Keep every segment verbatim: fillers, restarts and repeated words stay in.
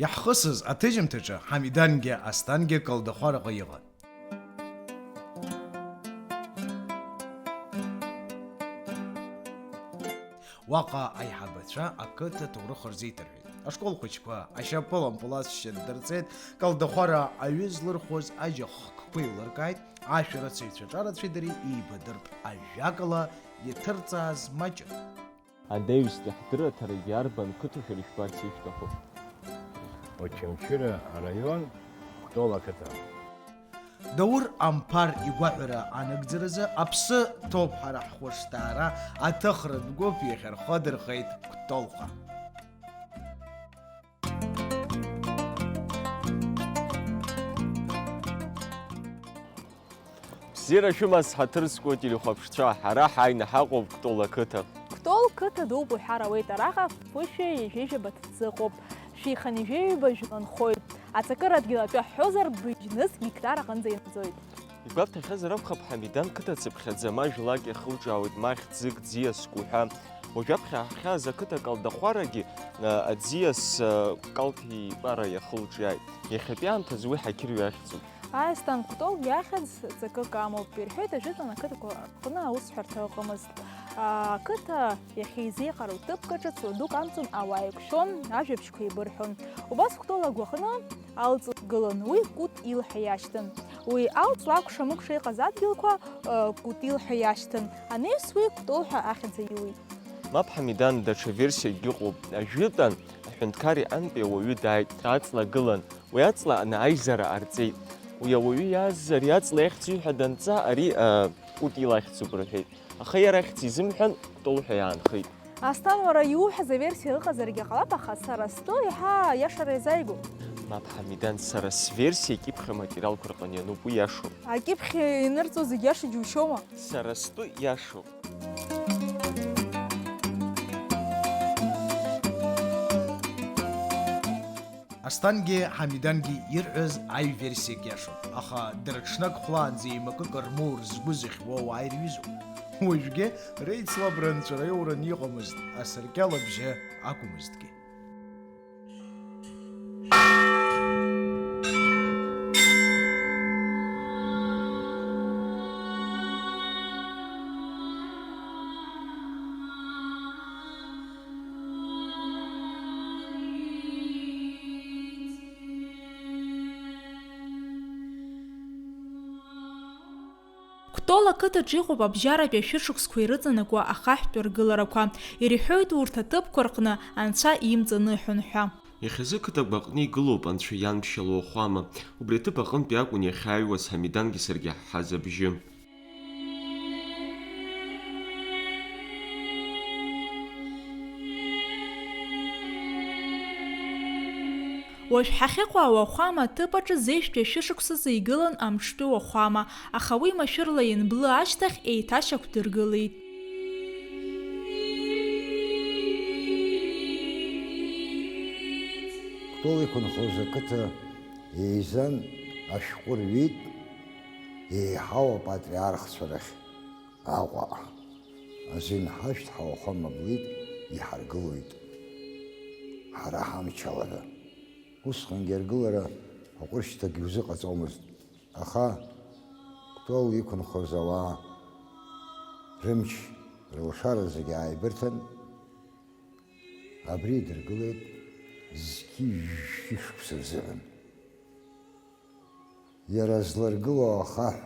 Иаҳхысыз аҭыжьымҭаҿы Ҳамидангьы Асҭангьы Калдахәараҟа иҟан. Уаҟа аиҳабацәа ақыҭа ҭоурых рзеиҭарҳәеит. Ашкол хәыҷқәа ашьапылампыл асшьа дырҵеит, Калдахәара аҩы злырхуаз ажьа хкқәа еилыркааит, ашәарыцаҩцәа ҿарацәеи дареи еибадырп, ажәакала, иҭырҵааз маҷын. Анаҩстәи ҳдырраҭарагьы арбан қыҭа шәара ишәбарц ишәҭаху? Очамчыра араион, Кәтол ақыҭа. Даур Амԥар игәаҳәара анагӡаразы аԥсы ҭоуп ҳара ҳхәышҭаара, аҭыхратә гәыԥ иахьырхадырхеит Кәтолҟа. Бзиара шәымаз, ҳаҭыр зқәу телехәаԥшцәа, ҳара ҳааины ҳаҟоуп Кәтол ақыҭа. Кәтол қыҭа дууп уҳәар ауеит, араҟа фышәи ҩажәи жәаба ҭӡы ыҟоуп. Шәиханы ҩажәи ҩба жәла нхоит. Аҵакыра адгьыл атәы ҳҳәозар, быжьныз гектар аҟынӡа ианӡоит. Игәабҭахьазар акәхап, Ҳамидан қыҭа цыԥхьаӡа ма жәлак иахылҿиаауеит, ма хьӡык, ӡиаск уҳәа. Уажәаԥхьа ҳахьааз ақыҭа Калдахәарагьы, а, аӡиас, а, Калҭ икәара иахылҿиааит. Иахьатәи аамҭазы уи ҳақьырҩы ахьӡуп. Аисҭан Кәтол иахьӡ ҵакык амоуп, ирҳәоит, ажәытәан ақыҭақәа рҟны аусҳәарҭа ыҟамызт. Ақыҭа иахьеизеиҟароу ҭыԥк аҿы ҵла дук амҵан ауаа еиқәшәон, ажәабжьқәа еибырҳәон. Убас Кәтол агәаҟны алҵ гылан, уи Кәыт-Ил ҳәа иашьҭан. Уи алҵ лакәша-мыкәша иҟаз адгьылқәа, ы, Кәыт-Ил ҳәа иашьҭан, анаҩс уи Кәтол ҳәа ахьӡ аиуит. Мап, Ҳамидан, даҽа версиакгьы ыҟоуп. Ажәытәан аҳәынҭқар иҟынтәи ауаҩы дааит, аҵла гылан. Уи аҵла аны аизара ҟарҵеит. Уи ауаҩы иааз ари аҵла иахьӡуи ҳәа данҵа, ари, ы, Кәыт-Ил ахьӡуп рҳәеит. Аха иара ахьӡ изымҳәан, Кәтол ҳәа иаанхеит. Асҭан, уара иуҳәаз аверсиа ыҟазаргьы ҟалап, аха сара стәы еиҳа аиашара иазааигәоуп. Мап, Ҳамидан, сара сверсиа акьыԥхь аматериалқәа рҟны иануп, уи иашоуп. Акьыԥхь инырҵо зегь иаша џьушьома? Сара стәы иашоуп. Асҭангьы Ҳамидангьы ирҳәаз аҩ версиак иашоуп, аха дара ҽнак хәлаанӡа еимакык рмоур згәы зыхьуа ауаа ирҩызоуп. Уажәгьы реицлабра нҵәара иоураны иҟамызт, асаркьал абжьы акәмызҭгьы. Кәтол ақыҭаҿ иҟоуп абжьаратәи ашәышықәсқәа ирыҵанакуа ахаҳәтә ргыларақәа. Ирҳәоит урҭ аҭыԥқәа рҟны Анцәа имҵаныҳәон ҳәа. Иахьазы қыҭа гәаҟны игылоуп Анцәа ианԥшьало ахәама. Убри аҭыԥ аҟынтәи акәын иахьааҩуаз Ҳамидангьы саргьы ҳҳаз абжьы. Уажә ҳахьыҟоу ауахәама аҭыԥ аҿы зежәтәи ашәышықәсазы игылан амҿтәы уахәама, аха уи машәырла ианблы ашьҭахь еиҭашьақәдыргылеит. Кәтол иқәынхоз ақыҭа еизан ашәҟәы рҩит, еиҳау апатриархцәа рахь Аҟәа. Азин ҳашьҭ, ҳауахәама блит, иҳаргылоит ҳара ҳамчала ҳәа. Усҟангьы аргылара аҟәыршьҭагь узыҟаҵомызт. Аха Кәтол иқәынхоз ауаа рымч, рылшара зегьы ааибырҭан, абри идыргылеит зқьи жәшәи шықәса рзыҳәан. Иара зларгыло ахаҳә,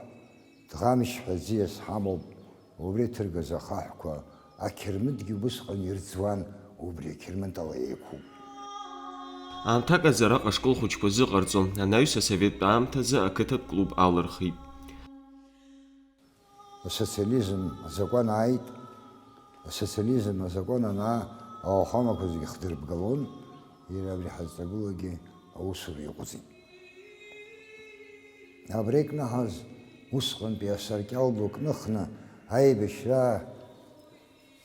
Дӷамшь ҳәа ӡиас ҳамоуп, убри ҭыргаз ахаҳәқәа, ақьырмытгьы убысҟан ирӡуан, убри ақьырмыт ала еиқәуп. Аамҭак азы араҟа ашкол хәыҷқәа зыҟарҵо, анаҩс асоветтә аамҭазы ақыҭатә клуб алырхит. Асоциализм азакәан ааит. Асоциализм азакәан анаа, ауахәамақәа зегьы хдырбгалон, иара абри ҳазҵагылоугьы аусура иаҟәыҵит. Абра икнаҳаз усҟантәи асаркьал ду кныхны аибашьра,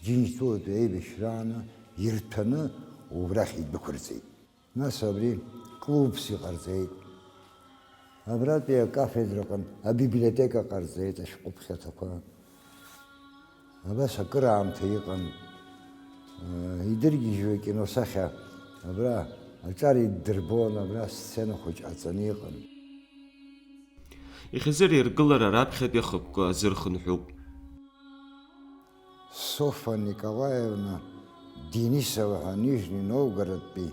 Џьынџьтәылатәи аибашьрааны ирҭәаны убрахь идәықәырҵеит. Нас абри клубс иҟарҵеит. Абратәи акафедраҟын абиблиотека ҟарҵеит, ашәҟәыԥхьаҭақәа. Абас акыраамҭа иҟан, э, идыргьежьуа акиносахьа абра Аҿар иддырбон, абра сцена хәыҷ ҟаҵаны иҟан. Ихьӡыр иргылара раԥхьатәи ахықәкы азырхынҳәуп. Софа Николаевна Денисова ҳәа Нижни Новгородтәи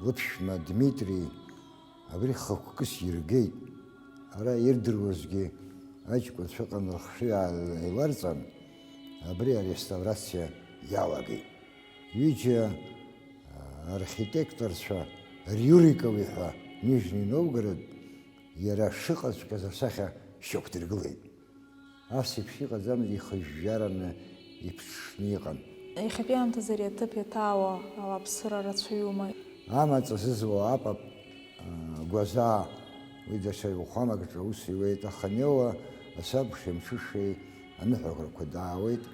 лыԥшәма Дмитри абри хықәкыс иргеит. Ара ирдыруазгьы аҷкәынцәа ыҟан, рыхшыҩ ааиларҵан, абри ареставрациа иалагеит. Ҩыџьа, а, архитекторцәа Рюрикови ҳәа Нижни Новгород иара шыҟаҵәҟьаз асахьа шьақәдыргылеит. Ас еиԥш иҟаӡамыз, ихыжәжәараны иԥҽны иҟан. Иахьатәи аамҭазы ари аҭыԥ иаҭаауа ауааԥсыра рацәаҩума? Амаҵ азызуа апап, а, Гәазаа, уи даҽа иуахәамак аҿы аус иуеит, аха Неуа асабшеи амҽышеи аныҳәакрақәа даауеит.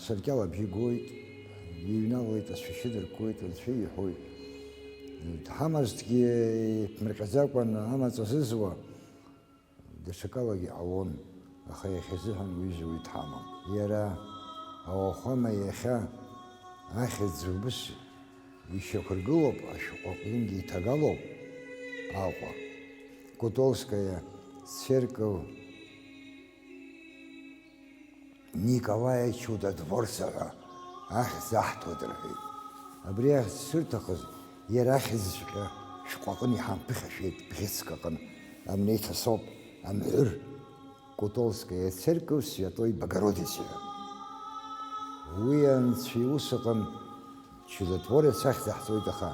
Саркьал абжьы гоит, иҩналоит, ацәашьы дыркуеит, анцәа иҳәоит. Дҳамазҭгьы иԥмырҟьаӡакәан амаҵ азызуа, даҽакалагьы ҟалон, аха иахьазыҳәан уҩыза уи дҳамам. Иара ауахәама иахьа ахьӡ убыс ишьақәыргылоуп, ашәҟәы аҟынгьы иҭагалоуп Аҟәа. Кутолская церковь Николая Чудотворца ҳәа ахьӡ аҳҭоит рҳәеит. Абри ахьӡ шырҭахыз, иара ахьӡҵәҟьа шәҟәы аҟны иҳамԥыхьашәеит, бӷьыцк аҟны, амнеиҭа соуп, амҳәыр, Кутолская церковь Святой Богородицы ҳәа. Уи анцәа иус аҟын Чудотворец ахьӡ даҳҵоит, аха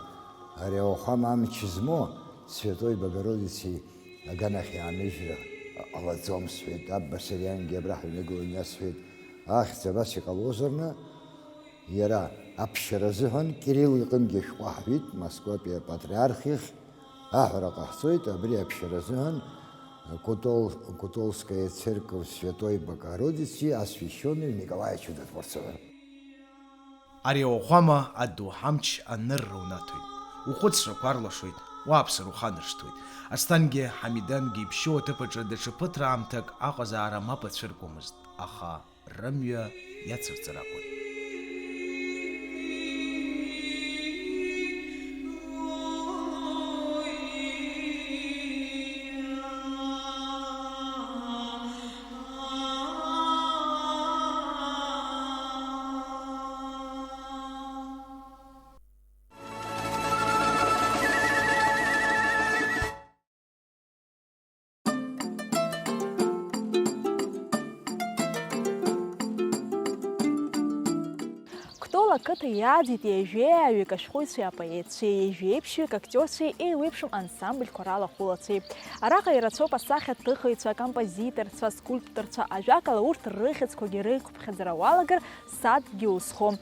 ари ауахәама амч змоу Святой Богородицеи аганахь иааныжьра ҟалаӡом сҳәеит, аб Басариангьы абра ҳаҩнагылан иасҳәеит, ахьӡ абас иҟалозарны, иара аԥсшьара азыҳәан Кирилл иҟынгьы ашәҟәы ҳҳәеит, Москватәи апатриарх иахь аҳәара ҟаҳҵоит, абри аԥсшьара азыҳәан Кутол-, Кутолская церковь Святой Богородицы, освящённой Николая Чудотворца ҳәа. Ари ауахәама адоуҳа амч анырра унаҭоит, ухәыцрақәа арлашоит, уааԥсыра уханаршҭуеит. Асҭангьы Ҳамидангьы иԥшьоу аҭыԥ аҿы даҽа ԥыҭраамҭак аҟазаара мап ацәыркуамызт, аха рымҩа иацырҵар акәын. Кәтол ақыҭа иааӡеит ҩажәеи ҩажәаҩык ашәҟәыҩҩцәеи апоетцәеи, ҩажәеи ԥшьҩык актиорцәеи еиуеиԥшым ансамбльқәа ралахәылацәеи. Араҟа ирацәоуп асахьаҭыхыҩцәа, акомпозиторцәа, аскульпторцәа, ажәакала, урҭ рыхьӡқәагьы реиқәԥхьаӡара уалагар садгьыл узхом.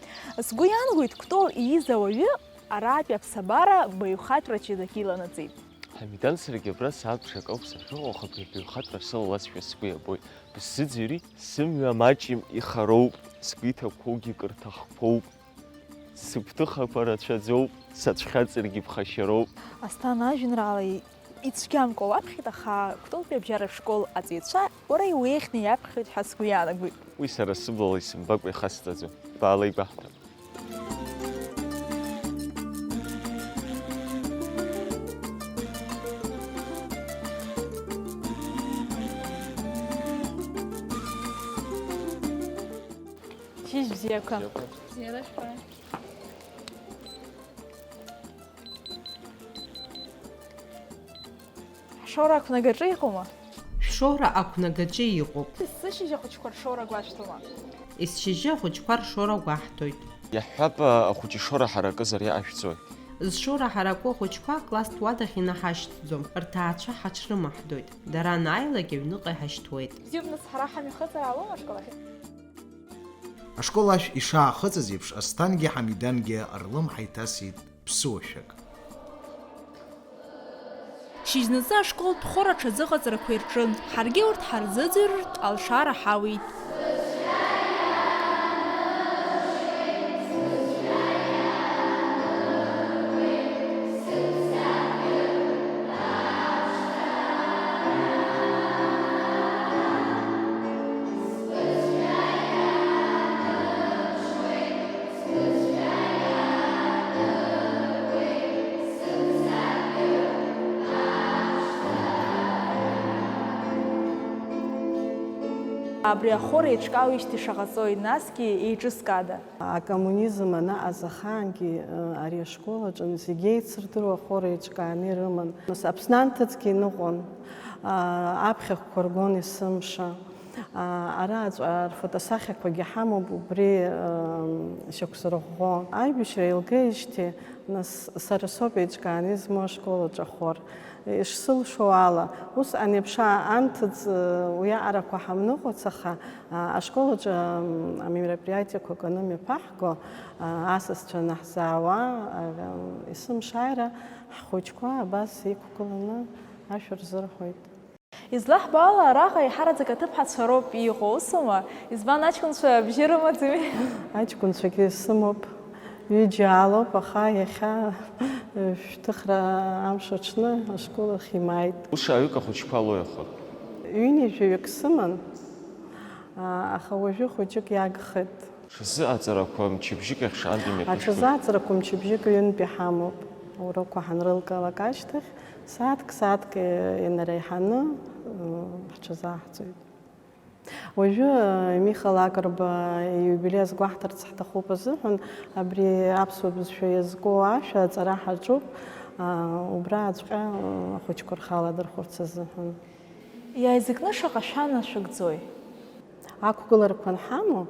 Сгәы иаанагоит, Кәтол ииз ауаҩы аратәи аԥсабара баҩхатәра ҷыдак иланаҵеит. Ҳамидан, саргьы абра сааҭ ԥшак ауп сахьыҟоу, аха абри абаҩхатәра сылалазшәа сгәы иабоит. Бысзыӡырҩи, сымҩа маҷым ихароуп, сгәы иҭақәоугьы кыр ҭахқәоуп. Сыгәҭыхақәа рацәаӡоуп, сацәхьаҵыргьы ԥхашьароуп. Асҭана ажәеинраала ицәгьамкәа уаԥхьеит, аха Кәтолтәи абжьаратә школ аҵаҩцәа уара иуеиӷьны иаԥхьоит ҳәа сгәы иаанагоит. Уи сара сыблала исымбакәа ихасҵаӡом. Баала игәаҳҭап. Шьыжь бзиақәа. Бзиара шәҳәа. Ҳшоура ақәнагаҿы иҟоума? Шәшоура ақәнагаҿы иҟоуп. Сышьыжь ахәыҷқәа ршоура гәашәҭома? Есшьыжьы ахәыҷқәа ршоура гәаҳҭоит. Иаҳҳәап, ахәыҷы ишоура ҳаракызар иаашәҵои? Зшоура ҳараку ахәыҷқәа класстә уадахь инаҳашьҭӡом, рҭаацәа ҳаҽрымаҳдоит, дара анааилак аҩныҟа иҳашьҭуеит. Бзиоуп, нас, ҳара ҳамҩахыҵыр ҟалома ашкол ахь? Ашкол ашә ишаахыҵыз еиԥш, Асҭангьы Ҳамидангьы рлымҳа иҭасит ԥсуашәак. Шьыжьнаҵы ашколтә хор аҽазыҟаҵарақәа ирҿын, ҳаргьы урҭ ҳарзыӡырҩыртә алшара ҳауит. Абри ахор еиҿкаауеижьҭеи шаҟа ҵуеи, насгьы еиҿызкаада? Акоммунизм анаҟаз ахаангьы, э, ари ашкол аҿы зегьы еицырдыруа ахор еиҿкааны ирыман. Нас Аԥсны анҭыҵгьы иныҟәон, а, аԥхьахәқәа ргон есымша. А, араҵәҟьа рфотосахьақәагьы ҳамоуп, убри, э, шьақәсырӷәӷәо. Аибашьра еилгеижьҭеи, нас, сара соуп еиҿкааны измоу ашкол аҿы ахор. Ишсылшо ала, усҟан еиԥш анҭыҵ уиаҟарақәа ҳамныҟәац, аха, а, ашкол аҿы, м, амероприатиақәа каны мҩаԥаҳго, а, асасцәа наҳзаауа, а, есымшааира ҳхәыҷқәа абас иқәгыланы ашәа рзырҳәоит. Излаҳбо ала, араҟа еиҳараӡак аҭыԥҳацәа роуп иҟоу, усума? Избан, аҷкәынцәа бжьы рымаӡами? Аҷкәынцәагьы сымоуп. Ҩыџьа алоуп, аха иахьа шәҭыхра амш аҽны ашкол ахь имааит. Ушааҩык ахәыҷқәа алои аха? Ҩынҩажәаҩык сыман, аха уажәы хәыҷык иагхеит. Аҽазыҟаҵарақәа мчыбжьык ахь шаҟантә имҩаԥышәгои? Аҽазыҟаҵарақәа мчыбжьык ҩынтә иҳамоуп. Аурокқәа ҳанрылгалак ашьҭахь, сааҭк-сааҭк инареиҳаны ҳҽазаҳҵоит. Уажәы Миха Лакрба ииубилеи азгәаҳҭарц ҳҭахуп азыҳәан, абри аԥсуа бызшәа иазку ашәа аҵара ҳаҿуп, убрааҵәҟьа ахәыҷқәа рхы аладырхәырц азыҳәан. Иааизакны шаҟа шәанашәыгӡои? Ақәгыларақәа анҳамоу,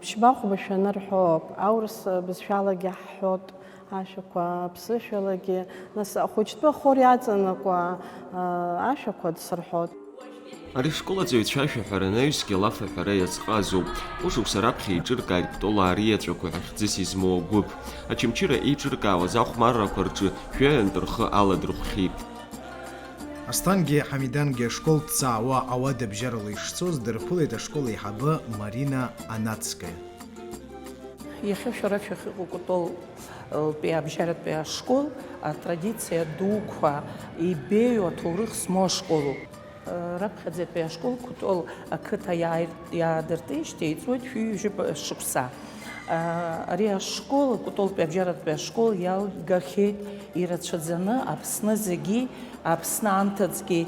ԥшьба-хәба шәаны рҳәоуп, аурыс бызшәалагьы ҳҳәоит. Ашәақәа аԥсышәалагьы, нас ахәыҷтәы ахор иаҵанакуа, аа, ашәақәа дсырҳәоит. Ари ашкол аҵаҩцәа ашәаҳәара анаҩсгьы алаф аҳәара иазҟазоуп. Хәышықәса раԥхьа еиҿыркааит Кәтолаа риеҵәақәа ҳәа хьӡыс измоу агәыԥ. Очамчыра еиҿыркаауаз ахәмаррақәа рҿы жәаҩантә рхы аладырхәхьеит. Асҭангьы Ҳамидангьы ашкол дҵаауа ауада бжьарала ишцоз дырԥылеит ашкол аиҳабы Марина Анацская. Иахьа шәара шәахьыҟоу Кәтолтәи абжьаратәи ашкол атрадициа дуқәа, ибеиоу аҭоурых змоу ашколуп. Раԥхьаӡатәи ашкол Кәтол ақыҭа иааир-, иаадыртижьҭеи иҵуеит шәи ҩажәи шықәса. Ари ашкол, Кәтолтәи абжьаратәи ашкол иалгахьеит ирацәаӡаны Аԥсны зегьы, Аԥсны анҭыҵгьы,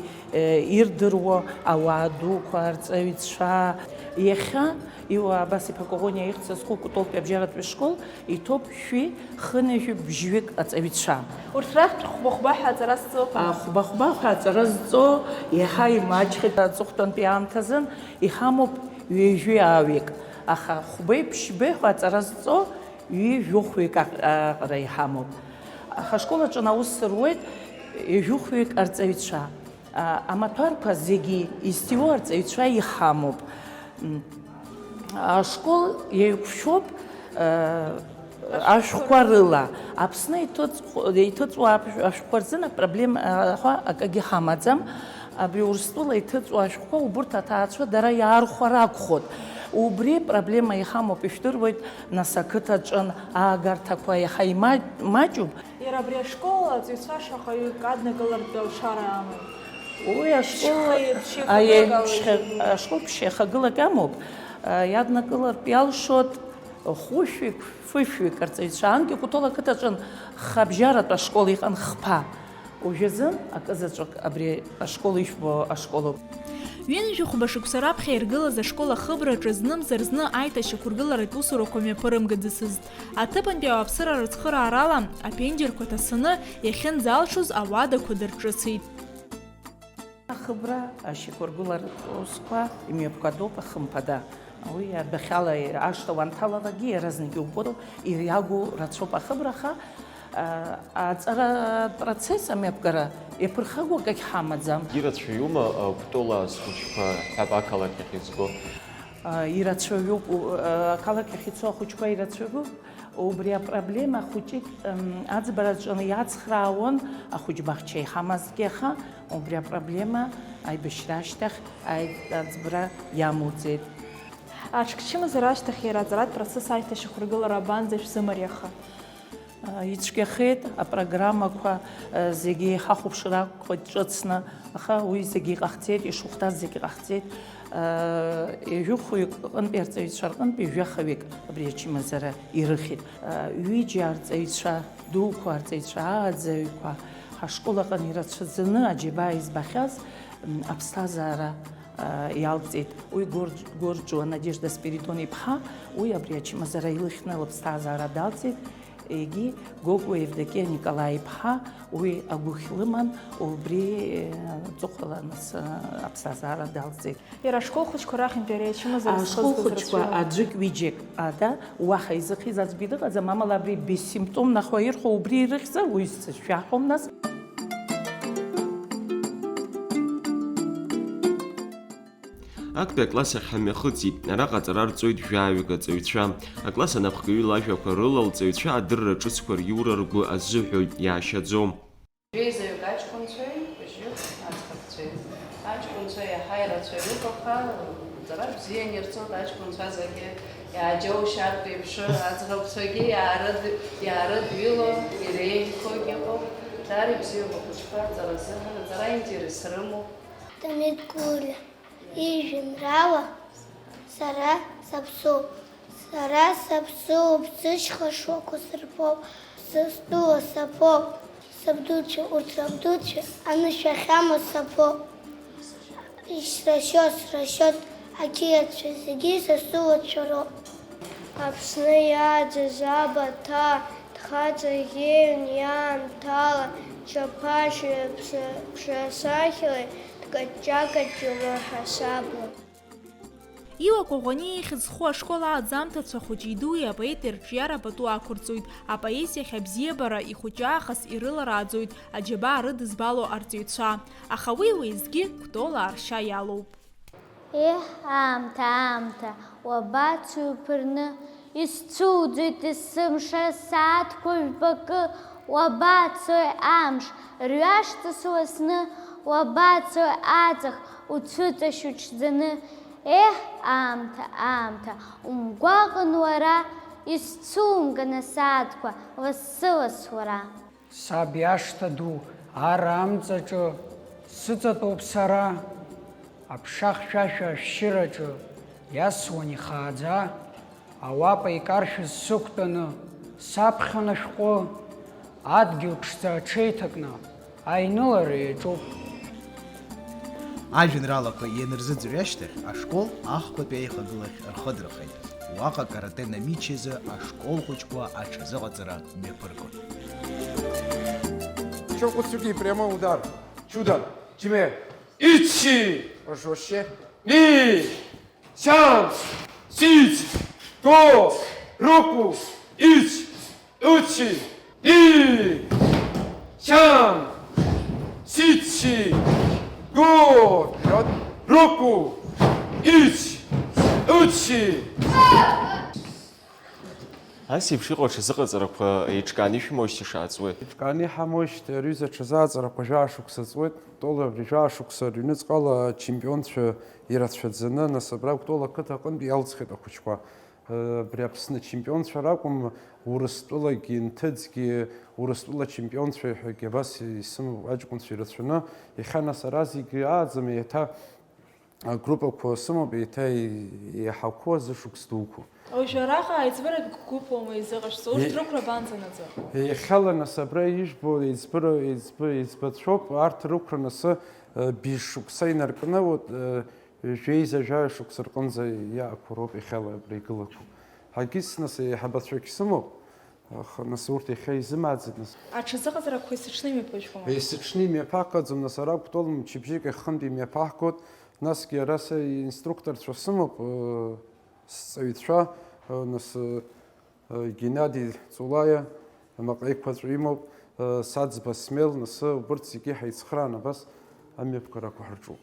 ирдыруа ауаа дуқәа, арҵаҩцәа. Иахьа Иуа Абас-иԥа Коӷониа ихьӡ зху Кәтолтәи абжьаратәи школ иҭоуп шәи хынҩажәи бжьҩык аҵаҩцәа. Урҭ рахьтә хәба-хәба ҳәа аҵара зҵоуп. Хәба-хәба ҳәа аҵара зҵо иаҳа имаҷхеит аҵыхәтәантәи аамҭазын, иҳамоуп ҩажәи ааҩык, аха хәбеи ԥшьбеи ҳәа аҵара зҵо ҩажәи жәохәҩык аҟ-, аҟара иҳамоуп. Ҳашкол аҿы аус руеит ҩажәи жәохәҩык арҵаҩцәа. Амаҭәарқәа зегьы изҭиуа арҵаҩцәа иҳамоуп. Ашкол еиқәшәоуп ашәҟәқәа рыла. Аԥсны иҭыҵ-, иҭыҵуа ашәҟәқәа рзын апроблема ҳәа акагьы ҳамаӡам. Абри Урыстәыла иҭыҵуа ашәҟәқәа убырҭ аҭаацәа дара иаархәар акәхоит. Убри проблема иҳамоуп, ижәдыруеит, нас ақыҭаҿын аагарҭақәа иаҳа има-, имаҷуп. Иара абри ашкол аҵаҩцәа шаҟаҩык аднакылартә алшара амоу? Уи ашкол, ԥшьхеи-, ԥшьеихагылак аиеи, ала ԥшьхе-, ишәымоу? Ашкол ԥшьеихагылак амоуп, а, иаднакылартә иалшоит хәышәҩык, фышәҩык арҵаҩцәа. Анкьа Кәтол ақыҭаҿын хабжьаратә ашкол иҟан хԥа. Уажәазын акызаҵәык абри ашкол ишәбо ашколуп. Ҩынҩажәи хәба шықәса раԥхьа иргылаз ашкол ахыбраҿы знымзар зны аиҭашьақәыргыларатә усурақәа мҩаԥырымгаӡацызт. Аҭыԥантәи ауааԥсыра рыцхыраарала, аԥенџьырқәа ҭасаны, иахьынӡалшоз ауадақәа дырҿыцит. Ахыбра ашьақәыргыларатә усқәа имҩаԥгатәуп, ахымԥада. Уи адәахьала ашҭа уанҭалалакгьы иаразнак иубоит, ириагу рацәоуп ахыбраха, а, аҵара процесс амҩаԥгара иаԥырхагоу акагь ҳамаӡам. Ирацәаҩума, а, Кәтолаа зхәыҷқәа ҳәа ақалақь ахь изго? А, ирацәаҩуп, у-, а, ақалақь ахь ицо ахәыҷқәа ирацәаҩуп. Убри апроблема хәыҷык, м, аӡбараҿы иацхраауан, ахәыҷ баҳча иҳамазҭгьы, аха убри апроблема аибашьра ашьҭахь аи-, аӡбра иамуӡеит. Аҽкчымазара ашьҭахь иара аҵаратә процесс аиҭашьақәыргылара абанӡа шәзымариаха? Ицәгьахеит апрограммақәа, зегьы иҳахәаԥшыр акәхоит ҿыцны, аха уи зегьы иҟаҳҵеит, ишухәҭаз зегьы ҟаҳҵеит. Ҩажәи хәҩык рҟынтәи арҵаҩцәа рҟынтәи жәахаҩык абри ачымазара ирыхьит. Ҩыџьа арҵаҩцәа дуқәа, арҵаҩцәа ааӡаҩқәа ҳашкол аҟны ирацәаӡаны аџьабаа избахьаз, м, аԥсҭазаара Иалҵит. Уи Горџ-, Горџуа Надежда Спиридон-иԥҳа, уи абри ачымазара илыхьны лыԥсҭазаара далҵит. Егьи Гогәуа Евдокиа Николаи-иԥҳа, уи агәыхь лыман, убри, э, ҵыхәала нас, э, аԥсҭазаара далҵит. Иара ашкол хәыҷқәа рахьынтәи ари ачымазара Ашкол зхызгаз хәыҷқәа рацәаҩын. Аӡәык-ҩыџьак ада, уаҳа изыхьыз аӡәгьы дыҟаӡам, амала абри бессимптомно ахәа ирхәо убри ирыхьзар, уи сшәаҳәом нас. Актәи акласс ахь ҳамҩахыҵит. Араҟа аҵара рҵоит жәаҩык аҵаҩцәа. Акласс анапхгаҩы лажәақәа рыла лҵаҩцәа адырра ҿыцқәа риура ргәы азыҳәоит, иаашьаӡом. Жәеизаҩык аҷкәынцәеи бжьҩык аӡӷабцәеи. Аҷкәынцәа иаҳа ирацәаҩуп, аха ҵара бзиан ирҵоит аҷкәынцәа зегьы. Иааџьоушьартә еиԥш, аӡӷабцәагьы иаарыд-, иаарыдҩыло, иреиӷьқәогьы ыҟоуп. Даара ибзиоуп ахәыҷқәа аҵара азыҳәан, аҵара аинтерес рымоуп. Дамеҭ Гәлиа ижәеинраала Сара саԥсуоуп. Сара саԥсуоуп, сышьха шуақәа сырԥоуп, сыстәыла саԥоуп, сабдуцәа, урҭ рабдуцәа, анышә ахьамоу саԥоуп. Ишрашьо срашьоит, ақьиацәа зегьы са сылацәа роуп. Аԥсны иааӡаз абаҭаа, дхаҵа иеиҩын иаамҭала, чаԥашьи аԥша-, ԥшасахьалеи дкаҷҷа-каҷҷо маҳасабла. Иуа Коӷониа ихьӡ зху ашкол аӡамҭацәа хәыҷи-дуи апоети рҿиара пату ақәырҵоит, апоезиахь абзиабара ихәыҷы аахыс ирыларааӡоит аџьабаа рыдызбало арҵаҩцәа. Аха уи уеизгьы Кәтола аршьа иалоуп. Еҳ, аамҭа, аамҭа, уабацои уԥырны? Исцәуӡоит есымша сааҭқәа жәпакы, уабацои амш, рҩашҵас уасны, уабацои аҵых, уцәыҵашь уҽӡаны? Еҳ, аамҭа, аамҭа, умгәаҟын уара, исцәумган асааҭқәа, лассы-ласс уара. Саб иашҭа ду ар амҵаҿы сыҵатәоуп сара, аԥша хьшәашәа ашәшьыраҿы иасуан ихааӡа, ауапа икаршәыз сықәтәаны саԥхьон ашәҟәы, адгьыл ԥшӡа аҽеиҭакны аинылара иаҿуп. Ажәеинраалақәа ианырзыӡырҩ ашьҭахь, ашкол ахԥатәи аихагылахь рхыдырхеит. Уаҟа каратэ Намичи изы ашкол хәыҷқәа аҽазыҟаҵара мҩаԥыргон. Чё, куцуки, прямой удар. Чудо. Чиме. Ичи. Прошу вообще. Ни. Сян. Сич. Го. Руку. Ич. Ичи. Ни. Сян. Сичи. Го. Вперёд. Руку. Ич. Ичи. Ас еиԥш иҟоу аҽазыҟаҵарақәа еиҿкааны ишәымоушьҭ ишааҵуеи? Еиҿкааны иҳамоушьҭ, ари аҩыза аҽазыҟаҵарақәа жәаа шықәса ҵуеит. Кәтол абри жәаа шықәса рыҩныҵҟала ачемпионцәа ирацәаӡаны, нас абра Кәтол ақыҭа аҟынтә иалҵхьеит ахәыҷқәа. Абри Аԥсны ачемпионцәа ракәым, Урыстәылагьы, нҭыҵгьы, Урыстәыла ачемпионцәа ҳәагьы абас исымоуп аҷкәынцәа ирацәаны. Иахьа нас ара зегьы ааӡам, еиҭа Агруппақәа сымоуп, еиҭа еиҳақәоу азы шықәс дуқәоуп. Уажәы араҟа аиҵбыратә гәыԥ уама изыҟашәҵо, урҭ Е-, рықәра абанӡанаӡо? Иахьала нас абра ижәбо еиҵбыра-, еиҵбы-, еиҵбацәоуп, арҭ рықәра насы, э, быжь шықәса инаркны, вот, э, жәеиза жәаҩа шықәса рҟынӡа иаақәа роуп иахьала абра игылақәоу. Ҳагьыс нас еиҳабацәагь сымоуп. Аха, нас, урҭ иахьа изымааӡеит, нас. Аҽазыҟаҵарақәа есыҽны имҩаԥыжәгома? Есыҽны имҩаԥаҟаӡом, нас, ара Кәтол мчыбжьык ахынтә имҩаԥаҳгоит, насгьы ара са инструкторцәа сымоуп, э, сҵаҩцәа, э, нас, э, Геннади Ҵулаиа, Маҟа еиқәаҵәа имоуп, э, Саӡба Смел, нас, э, убырҭ зегьы ҳаицхраан абас амҩаԥгарақәа ҳарҿуп.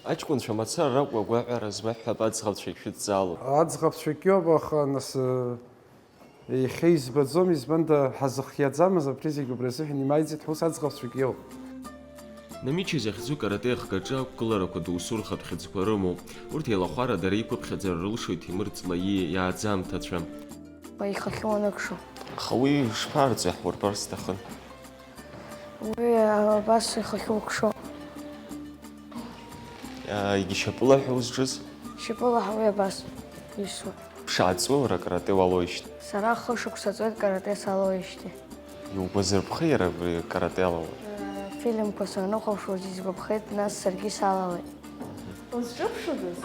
Аҷкәынцәа мацара ракәу агәаҳәара змаҳәҳәап аӡӷабцәагь шәыдҵаало? Аӡӷабцәагьоуп, аха, нас, э, Иахьа избаӡом, избанда, ҳазыхиаӡамыз, абри зегь убри азыҳәан имааиӡеит ҳус аӡӷабцәагьы иоуп. Намичи захьӡу каратэ ахгаҿы ақәгыларақәа доусу рхатә хьыӡқәа рымоуп. Урҭ еилахәара дара иқәыԥхьаӡара рылшоит Ҭемыр Ҵлаииа иааӡамҭацәа. Ихахьы уаныкшо. Аха уи шԥарҵәахуа рбар сҭахын. Уи абас ихахьы укшо. Егьи шьапыла ҳәа узҿыз? Шьапыла ҳәа уи абас исуа. Ԥшааҵәыуара каратэ уалоижьҭеи? Сара хышықәса ҵуеит каратэ салоижьҭеи. Иугәазырԥхеи иара абри каратэ алалара? Э, фильмқәа санрыхәаԥшуаз изгәаԥхеит, нас саргьы салалеит. Узҿыԥшыдаз?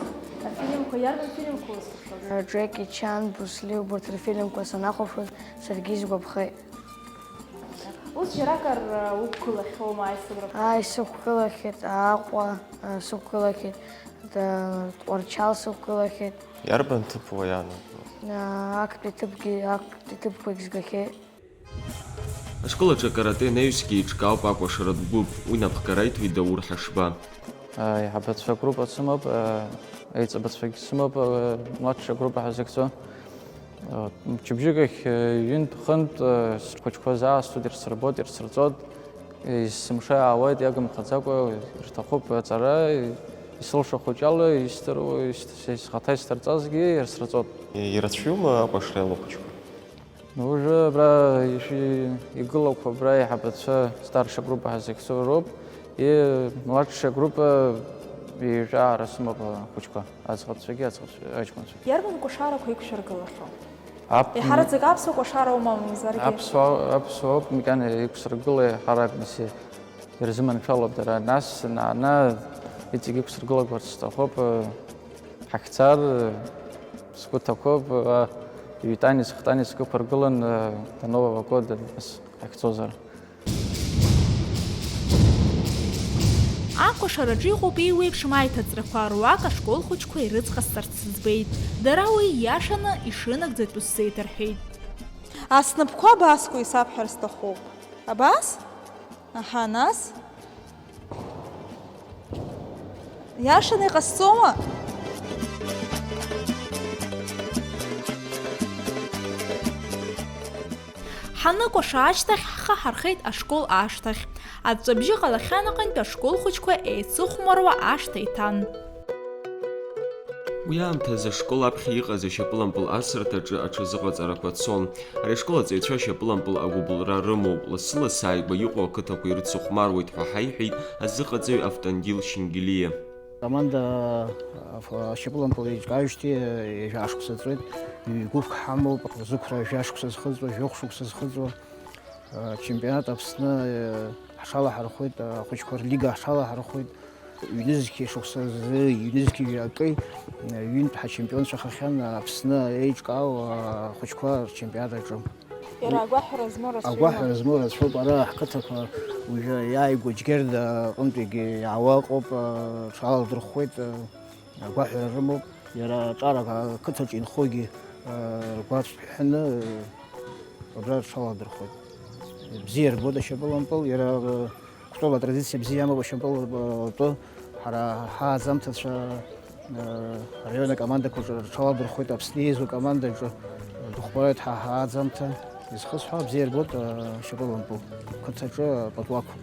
Афильмқәа, иарбан фильмқәа узыԥшуаз? Джеки Чан, Брус Ли, убарҭ рфильмқәа санахәаԥшуаз, саргьы исгәаԥхеит. Ус џьаракыр, а, уқәгылахьоума аисабрақәа? Ааи, сықәгылахьеит, Аҟәа, а, сықәгылахьеит, да, Тҟәарчал сықәгылахьеит. Иарбан ҭыԥ уаиаанаго? А, актәи ҭыԥгьы, актәи ҭыԥқәагь згахьеит. Ашкол аҿы акарате анаҩсгьы еиҿкаауп акәашаратә гәыԥ, уи напхгара иҭоит Даур Ҳашба. Аиҳабацәа агруппа сымоуп, еиҵбацәагьы сымоуп, младшая группа ҳәа зыхьӡо. Мчыбжьык ахь ҩынтә-хынтә схәыҷқәа заасҭоит, ирсырбоит, ирсырҵоит, есымша иаауеит, иагымхаӡакәа ирҭахуп аҵара, исылшо хәыҷала исдыруа, ис-, схаҭа исдырҵазгьы ирсырҵоит. Ирацәаҩума акәашара иалоу ахәыҷқәа? Ну, уже абра ишәи-, игылақәа абра аиҳабацәа старшая группа ҳәа зыхьӡу роуп, и младшая группа ҩажәа ара сымоуп ахәыҷқәа, аӡӷабцәагьы аӡӷабцәа-, аҷкәынцәагьы. Иарбан кәашарақәа иқәшәыргылахьоу? Ап-, Еиҳараӡак аԥсуа кәашара умамзаргьы? Аԥсуа, аԥсуоуп, макьана иқәсыргыло еиҳарак, нас ирзыманшәалоуп дара. Нас, на-, на-, иҵегь иқәсыргылақәарц сҭахуп, ҳахьцар, сгәы ҭахуп, а, ҩ-тани, зх-тани сгәы ԥыргылан, а, до Нового года, нас, ҳахьцозар. Акәашараҿы иҟоуп еиуеиԥшым аиҭаҵрақәа, руак ашкол хәыҷқәа ирыцҟасҵарц сыӡбеит. Дара уи ииашаны ишынагӡатәу сзеиҭарҳәеит. Аснапқәа абасқәа исабҳәар сҭахуп. Абас? Аҳа, нас? Иашаны иҟасҵома? Ҳаныкәаша ашьҭахь ҳхы ҳархеит ашкол ашҭахь. Аҵәҵәабжьы ҟалахьан аҟынтә ашкол хәыҷқәа еицыхәмаруа ашҭа иҭан. Уи аамҭазы ашкол аԥхьа иҟаз ашьапылампыл асырҭаҿы аҽазыҟаҵарақәа цон. Ари ашкол аҵаҩцәа ашьапылампыл агәыбылра рымоуп, лассы-лассы ааигәа иҟоу ақыҭақәа ирыцыхәмаруеит ҳәа ҳаиҳәеит азыҟаҵаҩ Автандил Шьынгелиа. Команда, аф-, ашьапылампыл еиҿкаажьҭеи ҩажәа шықәса ҵуеит, ҩ-гәыԥк ҳамоуп, зықәра жәа шықәса зхыҵуа, жәохә шықәса зхыҵуа. Ачемпионат Аԥсны, э, ҳҽалаҳархәит, ахәыҷқәа рлига ҳҽалаҳархәит. Ҩнызқьи шықәса зы, ҩнызқьи акы, э, ҩынтә ҳачемпионцәахахьан Аԥсны еиҿкаау ахәыҷқәа рчемпионат аҿы. Иара агәаҳәара змоу рацәаҩума? Агәаҳәара змоу рацәоуп. Ара ҳқыҭақәа уажәы иааигәа Џьгьарда аҟынтәигьы иаауа ыҟоуп, э, рҽаладырхәуеит, э, агәаҳәара рымоуп. Иара аҿар ақыҭаҿы инхогьы, э, ргәаҵәҭ ҳәаны, э, Абра рҽаладырхәуеит. Бзиа рбоит ашьапылампыл, иара, э, кәтол атрадициа бзиа амоуп ашьапылампыл атәы. Ҳара ҳааӡамҭацәа, э, араион акомандақәа рҿы рҽаладырхәуеит, Аԥсны еизо акомандаҿы дыхәмаруеит ҳа ҳааӡамҭа. Изхысҳәаауа бзиа рбоит, э, ашьапылампыл қыҭаҿы апатуақәа.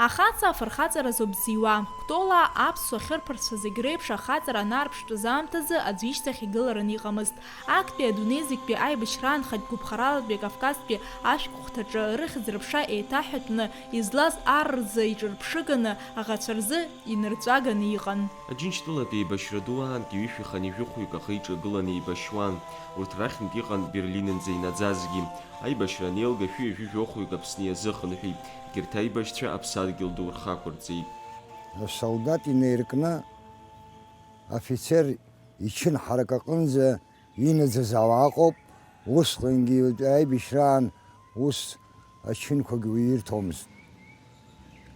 Ахаҵа афырхаҵаразоуп зиуа. Кәтолаа аԥсуа хьырԥарцәа зегь реиԥш ахаҵара анаарԥштәыз аамҭазы аӡә ишьҭахь игыларан иҟамызт. Актәи адунеи зегьтәи аибашьраан хатә гәыԥхаралатәи Кавказтәи ашәҟәхәҭаҿы рыхьӡ-рыԥша еиҭаҳәатәны излаз ар рзы иҿырԥшыганы аӷацәа рзы инырҵәаганы иҟан. Аџьынџьтәылатә еибашьра ду аантәи ҩышәи хынҩажәи жәохәҩык ахы иҿагыланы еибашьуан. Урҭ рахьынтә иҟан Берлинынӡа инаӡазгьы. Аибашьра анеилга, шәи ҩажәи жәохәҩык Аԥсны иазыхынҳәит. Егьырҭ аибашьцәа аԥсадгьыл ду рхы ақәырҵеит. Асолдат инаиркны афицер ичынҳарак аҟынӡа инаӡаз ауаа ыҟоуп, усҟангьы уаҵәы аибашьраан ус ачынқәагьы уаҩы ирҭомызт.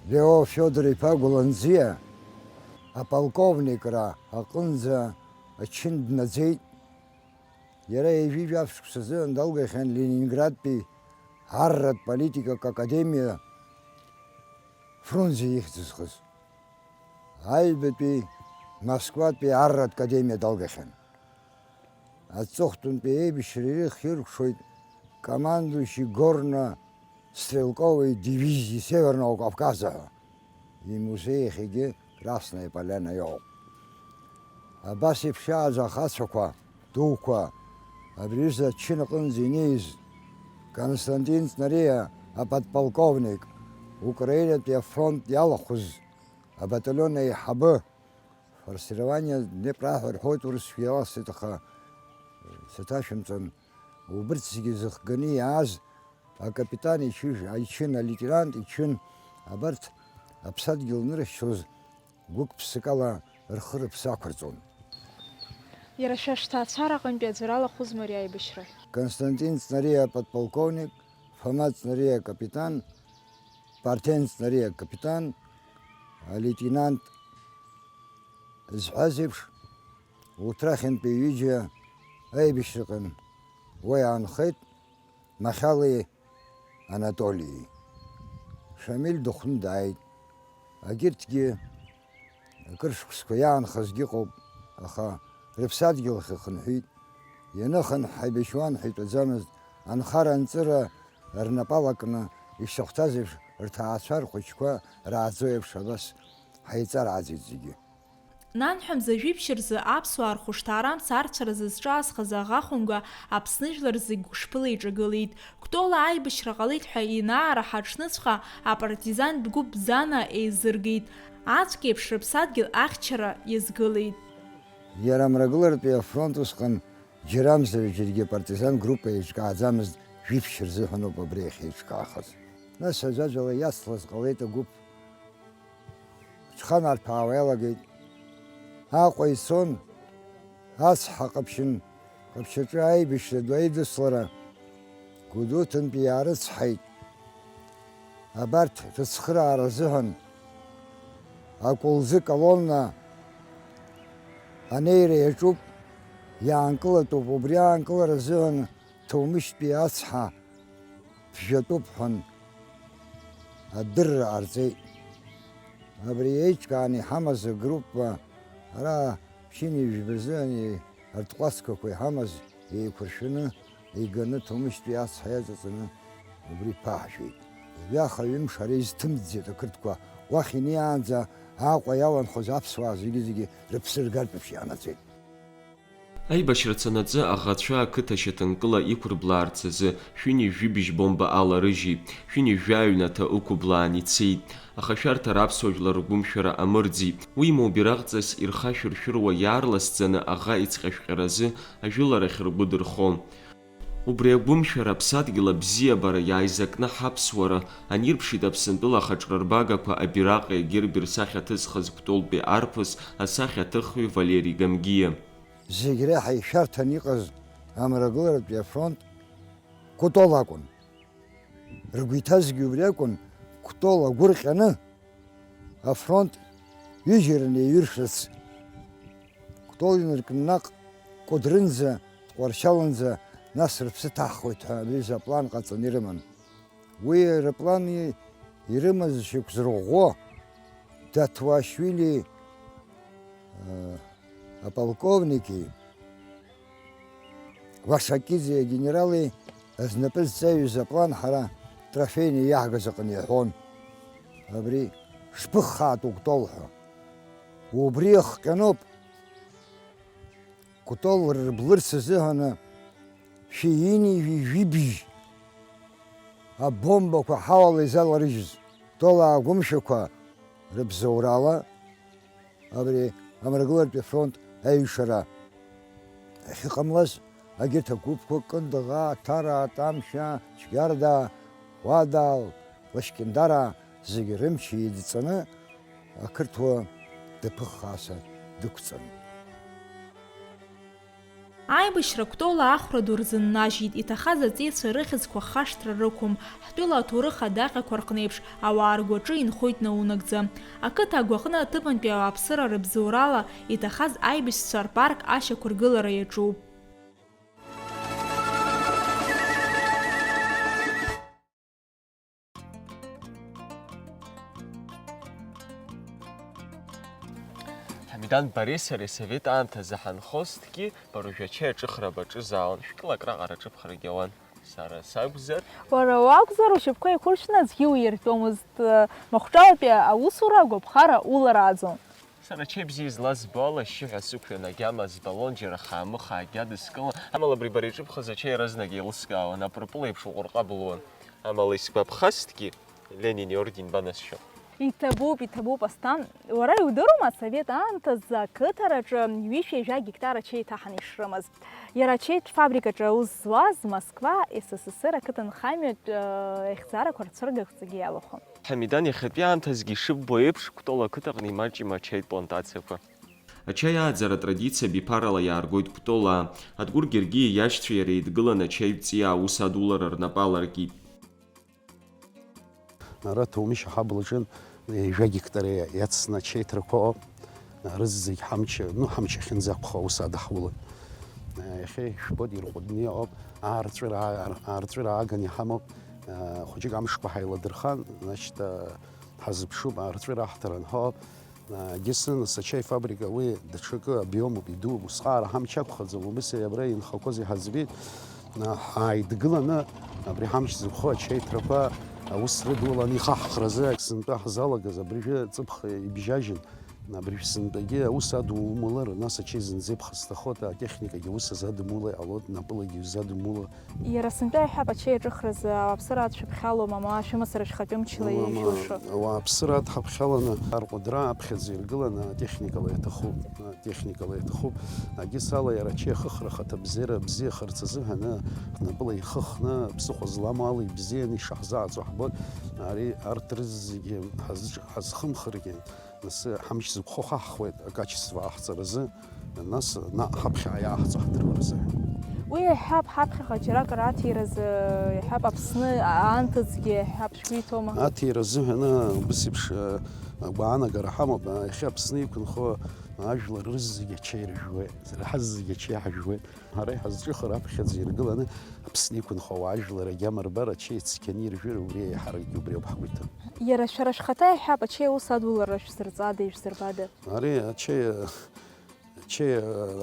Лео Федор-иԥа Гәланӡиа аполковникра аҟынӡа ачын днаӡеит. Иара ҩажәи жәаф шықәсазы далгахьан Ленинградтәи арратә политикатә академиа Фрунзе ихьӡ зхыз. Аҩбатәи Москватәи арратә академиа далгахьан. Аҵыхәтәантәи аибашьра ирыхиркәшоит командующий горно-стрелковой дивизии Северного Кавказа ҳәа. Имузеи иахьагьы Красная Поляна иоуп. Абас еиԥшааӡа ахацәақәа дуқәа абри аҩыза ачын аҟынӡа инеиз Константин Ҵнариа аподполковник, Украинатәи афронт иалахәыз абаталион аиҳабы, Формирование Днепра ҳәа рҳәоит урысшәа иаласҵеит, аха саҭашәымҵан, убырҭ зегьы зыхганы иааз акапитан ичыжә-, ичын, алеитенант ичын, абарҭ аԥсадгьыл ныршьцоз гәык-ԥсыкала рхы-рыԥсы ақәырҵон. Иара шәа шәҭаацәара аҟынтәи аӡәыр алахәызма ари аибашьра? Константин Ҵнариа аподполковник, Фома Ҵнариа акапитан, Партен Ҵнариа акапитан, алеитенант зҳәаз еиԥш, урҭ рахьынтәи ҩыџьа аибашьраҟын уа иаанхеит. Махьалеи Анатолии. Шамиль дыхәны дааит. Агьырҭгьы акыр шықәсқәа иаанхазгьы ыҟоуп, аха рыԥсадгьыл ахь ихынҳәит. Ианыхынҳә ҳаибашьуан ҳәа итәаӡамызт, анхара-анҵыра рнапы алакны, ишахәҭаз еиԥш, рҭаацәа рхәыҷқәа рааӡо еиԥш, абас ҳаиҵарааӡеит зегьы. Нанҳәа мза жәиԥшь рзы аԥсуаа рхәышҭаара амца арцәаразы зҿаазхаз аӷа хәымга Аԥсны жәлар зегь гәышԥыла иҿагылеит. Кәтола аибашьра ҟалеит ҳәа инаара ҳаҽныҵәҟьа апартизантә гәыԥ Бзана еизыргеит. Ацәгьеиԥш рыԥсадгьыл ахьчара иазгылеит. Иара амрагыларатәи афронт усҟан џьарамзар џьаргьы апартизан группа еиҿкааӡамызт, жәиԥшь рзыҳәаноуп абри иахьеиҿкаахаз. Нас аӡәаӡәала иацлаз ҟалеит агәыԥ. Ҽханарҭәаауа иалагеит. Аҟәа ицон, ацҳа ҟаԥшьын, ҟаԥшьаҿы аибашьра ду аидыслара Гәдоуҭантәи иаарыцҳаит. Абарҭ рыцхыраара азыҳәан акәылӡы колонна анеира иаҿуп, иаанкылатәуп, убри аанкылара азыҳәан Ҭоумышьтәи ацҳа ԥжәатәуп ҳәан адырра ҟарҵеит. Абри еиҿкааны иҳамаз агруппа, ара ԥшьынҩажәи жәба рзыҳәан арҭҟәацқәақәа иҳамаз еиқәыршәаны, иганы Ҭоумышьтәи ацҳа иаҵаҵаны убри ԥаҳжәеит. Ҩаха-ҩымш ара изҭымҵӡеит ақырҭқәа, уахь инеиаанӡа Аҟәа иаланхоз аԥсуаа зегьы-зегьы рыԥсы ргартә еиԥш иаанаҵеит. Аибашьра цанаҵы аӷацәа ақыҭа шьаҭанкыла иқәырблаарц азы шәини жәибжь бомба аларыжьит, шәини жәаҩнаҭа ықәыблаан ицеит. Ахашәарҭара аԥсуа жәлар ргәымшәара амырӡит. Уимоу, бираҟҵас ирхашәыршәыруа иаарласӡаны аӷа ицҟьашәҟьаразы ажәыларахь ргәы дырхон. Убри агәымшәара аԥсадгьыл абзиабара иааизакны ҳаԥсуара анирԥшит Аԥсынтәыла ахаҿра рбагақәа абираҟи агерби рсахьа ҭызхыз Кәтолтәи арԥыс асахьаҭыхҩы Валери Гамгиа. Зегь реиҳа ишәарҭан иҟаз амрагыларатәи афронт Кәтол акәын. Ргәы иҭазгьы убри акәын, Кәтол агәырҟьаны афронт ҩыџьараны еиҩыршарц. Кәтол инаркны наҟ Кәыдрынӡа, Тҟәарчалынӡа, нас рыԥсы ҭаҳхуеит ҳәа аҩыза аплан ҟаҵаны ирыман. Уи аплан ирымаз шьақәзырӷәӷәо Даҭуашвили, э, аполковники, Вашакиӡе агенерали знапы зҵаҩыз аплан ҳара трофейны иаҳгаз аҟны иаҳәон. Абри шԥыххаатәу Кәтол ҳәа. Убри иахҟьаноуп Кәтол рыблырц азыҳәаны шәи ини жәи жәибжь абомбақәа ҳауала изаларыжьыз. Кәтол агәымшәақәа рыбзоурала абри амрагыларатәи афронт аиҩшара ахьыҟамлаз, агьырҭ агәыԥқәа Кындыӷаа, Ҭараа, Тамшьаа, Џьгьардаа, Ӷәадаа, Лашькьындараа зегьы рымч еидҵаны ақырҭуа даԥыххааса дықәҵан. Аибашьра Кәтола ахәра ду рзыннажьит, иҭахаз аҵеицәа рыхьӡқәа хашҭра рықәым, ҳтәыла аҭоурых адаҟьақәа рҟны еиԥш, ауаа ргәаҿы инхоит наунагӡа. Ақыҭа агәаҟны аҭыԥантәи ауааԥсыра рыбзоурала иҭахаз аибашьцәа рпарк ашьақәыргылара иаҿуп. Ҳамидан, бареи сареи асовет аамҭазы ҳанхозҭгьы, бара уажәы ачаи аҿыхра баҿызаауан, шәкылак раҟара аҿыԥхрагьы ауан. Сара сакәзар? Уара уакәзар, ушьапқәа еиқәыршәны аӡәгьы уиртәомызт, махәҿалатәи аусура агәаԥхара улараӡон. Сара ачаи бзиа излазбо ала, ашьшьыҳәа сықәшәан, агьама збалон, џьара хаамыхаа агьа дыскылон, амала абри бара иҿыбхыз ачаи иаразнак еилыскаауан, апырпыл еиԥш уҟырҟы былуан. Амала исгәаԥхазҭгьы, Ленин иорден банасшьо. Иҭабуп, иҭабуп, Асҭан. Уара иудырума, асовет аамҭазы ақыҭараҿы ҩышәи жәа гектар ачеи ҭаҳаны ишрымаз? Иара ачеитә фабрикаҿы аус зуаз Москва, С С С Р ақыҭанхамҩатә, э, ихьӡарақәа рцәыргақәҵагьы иалахәын. Ҳамидан иахьатәи аамҭазгьы ишыббо еиԥш, Кәтол ақыҭаҟны имаҷым ачаи плантациақәа. Ачаи ааӡара атрадициа абиԥарала иааргоит Кәтолаа. Адгәыр Гергиа иашьцәеи иареи еидгыланы ачаи ҵиаа аус адулара рнапы аларкит. Ара Ҭоумишь аҳаблаҿы ҩажәа гектар иацны ачеиҭрақәа ыҟоуп. Рызегь ҳамч, ну, ҳамч ахьынӡақәхо аус адаҳулоит. Иахьа ишәбоит, ирҟәыдны иҟоуп. Аарҵәыра, аар-, аарҵәыра ааганы иҳамоуп. Хәыҷык амшқәа ҳаиладырхан, значит, ҳазыԥшуп, аарҵәыра аҳҭар анҳәо. Егьысны, нас ачаи фабрика уи даҽакы обиомуп, идууп, усҟаара ҳамч ақәхаӡом, убыс абра инхақәоз иҳаӡбеит. Ҳааидгыланы абри ҳамч зықәхо ачаиҭрақәа аус рыдулан ихаҳхразы сынтәа ҳзалагаз абыржәы ҵыԥх ибжьажьын. Абыржәы сынтәагьы аус адумулар, нас ачаи зынӡа иԥхасҭахоит, атехникагьы аус азадумула иҟалоит, напылагьы иузадумула. Иара сынтәа иҳәап, ачеи аҿыхразы ауааԥсыра адшәыԥхьалома, ма шәымацара шәхатәы мчла Уама, еиӷьушо? Ауааԥсыра адҳаԥхьаланы арҟәыдра аԥхьаӡа иргыланы атехникала иаҭахуп, атехникала иаҭахуп. Агьыс ала иара ачеи ахыхра ахаҭабзиара бзиахарц азыҳәаны ҳнапыла ихыхны, ԥсыхәа зламоу ала ибзианы ишаҳзааӡо ҳбоит. Ари арҭ рызегьы ҳазҿ-, ҳазхымхыргьы, Нас ҳамч зықәхо хаҳхуеит акачество аҳҵаразы, нас наҟ ҳаԥхьаҟа иааҳҵо ҳдыруа рзыҳәан. Уи иаҳҳәап, ҳаԥхьаҟа џьаракыр аҭиразы, иаҳҳәап, Аԥсны аанҭыҵгьы, иаҳҳәап, шәгәы иҭоума? Аҭира азыҳәаны убыс еиԥш, э, агәаанагара ҳамоуп, э, иахьа Аԥсны иқәынхо ажәлар рызегьы ачаи ржәуеит, ҳазегьы ачаи ҳажәуеит. Ҳара иҳазҿыхар аԥхьаӡа иргыланы Аԥсны иқәынхо ауаа ажәлар агьама рбар, ачеи цқьаны иржәыр, убри еиҳаракгьы убри ауп ҳгәы иҭоу. Иара шәара шәхаҭа иаҳҳәап, ачеи аус адулара шәзырҵада, ишәзырбада? Ари ачеи, ачеи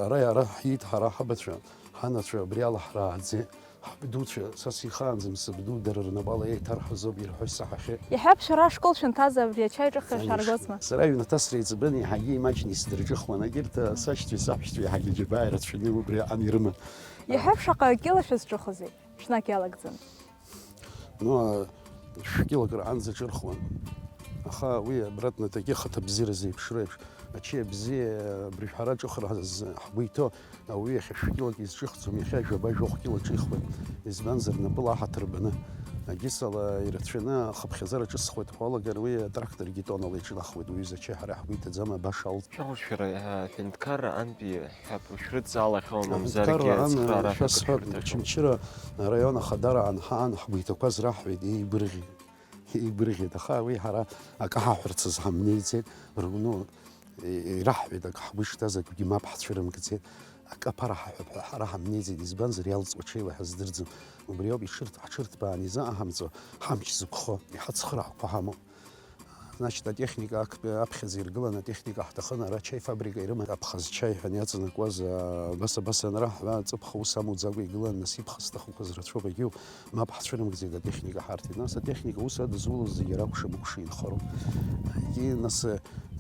ара, ара ҳиит ҳара ҳабацәа, ҳанацәа абри ала ҳрааӡеит. Ҳабдуцәа, са сихаанӡам сабду, дара рнапала еиҭарҳазоуп, ирҳәо исаҳахьеит. Иаҳҳәап, шәара ашкол шәанҭаз абри ачаи ҿыхра шәааргозма? Сара аҩнаҭа среиҵбын, еиҳагьы имаҷны исдырҿыхуан, егьырҭ сашьцәеи саҳәшьцәеи еиҳагьы џьабаа ирацәаны убри аҟан ирыман. Иаҳҳәап, шаҟа кьыла шәызҿыхози, ҽнак иалагӡан? Ну, а, шәкьылак раанӡа ҿырхуан. Аха уи обратно-таки ахаҭабзиара зеиԥшроу еиԥш, ачеи абзиа абри шәара ҿыхра ҳгәы иҭоу, ауаҩы иахьа шәкьылак изҿыхӡом, иахьа жәаба-жәохә кьыла ҿихуеит. Избанзар, напыла аҳаҭыр баны. Агьысала ирацәаны ахыԥхьаӡара ҿысхуеит ҳәа уалагар, уи атракторгьы тоннала иҿнахуеит, уҩыза ачеи ҳара ҳгәы иҭаӡам, баша алҵ. Шәаҳәарц шәара, а, аҳәынҭқарра антәи ҳәа шәрыдҵаалахьоу мамзаргьы Аҳәынҭқарра ан, ацхраара шәасҳәап, шәырҭахьоу? Очамчыра араион ахадара анҳаан, ҳгәы иҭақәаз раҳҳәеит, еигәырӷьеит. Еигәырӷьеит, аха уи ҳара акы ҳаҳәарц азы ҳамнеиӡеит, рыгәну, и-, ираҳҳәеит, акы ҳгәы ишҭаз акгьы мап ҳцәырымкӡеит, акы аԥара ҳаҳәап ҳәа ҳара ҳамнеиӡеит, избанзар, иалҵуа ҽеила ҳаздырӡом. Убри ауп ишырҭ-, ҳҽырҭбааны изыҟаҳамҵо, ҳамч зықәхо, иҳацхраақәо ҳамоуп. Значит, атехника актәи аԥхьаӡа иргыланы атехника ҳҭахын, ара ачаи фабрика ирыман, Абхаз чаи ҳәа иаҵанакуаз, а, абас-абас анраҳҳәа, ҵыԥх аус амуӡакәа игылан, нас иԥхасҭахақәаз рацәоуп, егьиуп, мап ҳцәырымкӡеит атехника ҳарҭеит. Нас атехника аус адызулоз зегьы ракәша-мыкәша инхароуп. Егьи нас, а,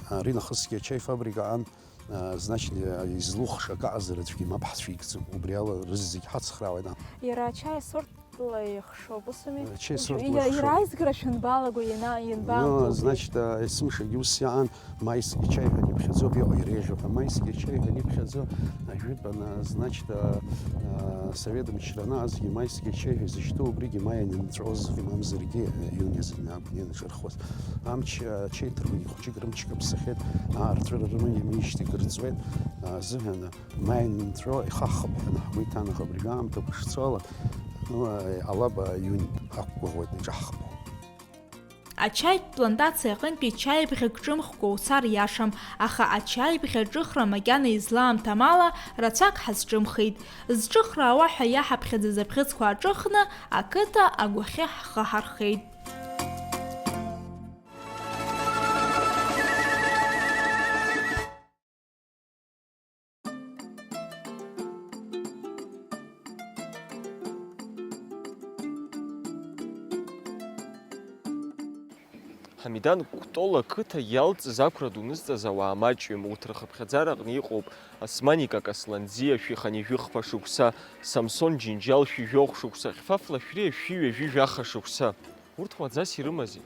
аринахысгьы ачаи фабрика аан, а, значит, а, излухша акы аҟазар аӡәгьы мап ҳцәикӡом, убри ала рызегь ҳацхраауеит, а. Иара ачаи асорт Ла ихшоуп, ус ами? Ачаи сорт Иа-, ла ихшоуп. Ираизгара шәанбалаго, иана-, Ну, ианбаамҭоу? Значит, а, есымшагьы ус иаан, Майский чаи ҳәа иԥхьаӡоуп, иҟоу иреиӷьу ҳәа. Майский чаи ҳәа иԥхьаӡоу, ажәытәан, а, значит, а, а, Совет мчра анаазгьы Майский чаи ҳәа изышьҭоу, убригьы маи анынҵәоз, мамзаргьы, а, июнь азы акәын ианаҿырхуаз. Амч, а, ачеиҭрақәагьы хәыҷык рымчқәа ԥсахьеит, аарҵәыра рыман имижьҭеи кырҵуеит, а, азыҳәан, Маи нҵәо ихаххып ҳәа ҳгәы иҭан, аха абыржәы аамҭақәа шцо ала, ну, алаба иунь ақәгәыӷуеит, иҿаҳхып. Ачаитә плантациа аҟынтәи чаибӷьык ҿымхкәа уцар иашам, аха ачаибӷьы аҿыхра макьана излаамҭам ала рацәак ҳазҿымхит. Зҿыхра ауа ҳәа иаҳаԥхьаӡаз абӷьыцқәа аҿыхны, ақыҭа агәахьы ҳхы ҳархеит. Ҳамидан, Кәтол ақыҭа иалҵыз ақәра ду нызҵаз ауаа маҷҩым, урҭ рхыԥхьаӡараҟны иҟоуп Османи Какасланӡиа шәи хынҩажәи хԥа шықәса, Самсон Џьынџьал шәи жәохә шықәса, Хьфаф Лашәриа шәи ҩажәи жәаха шықәса. Урҭ маӡас ирымази?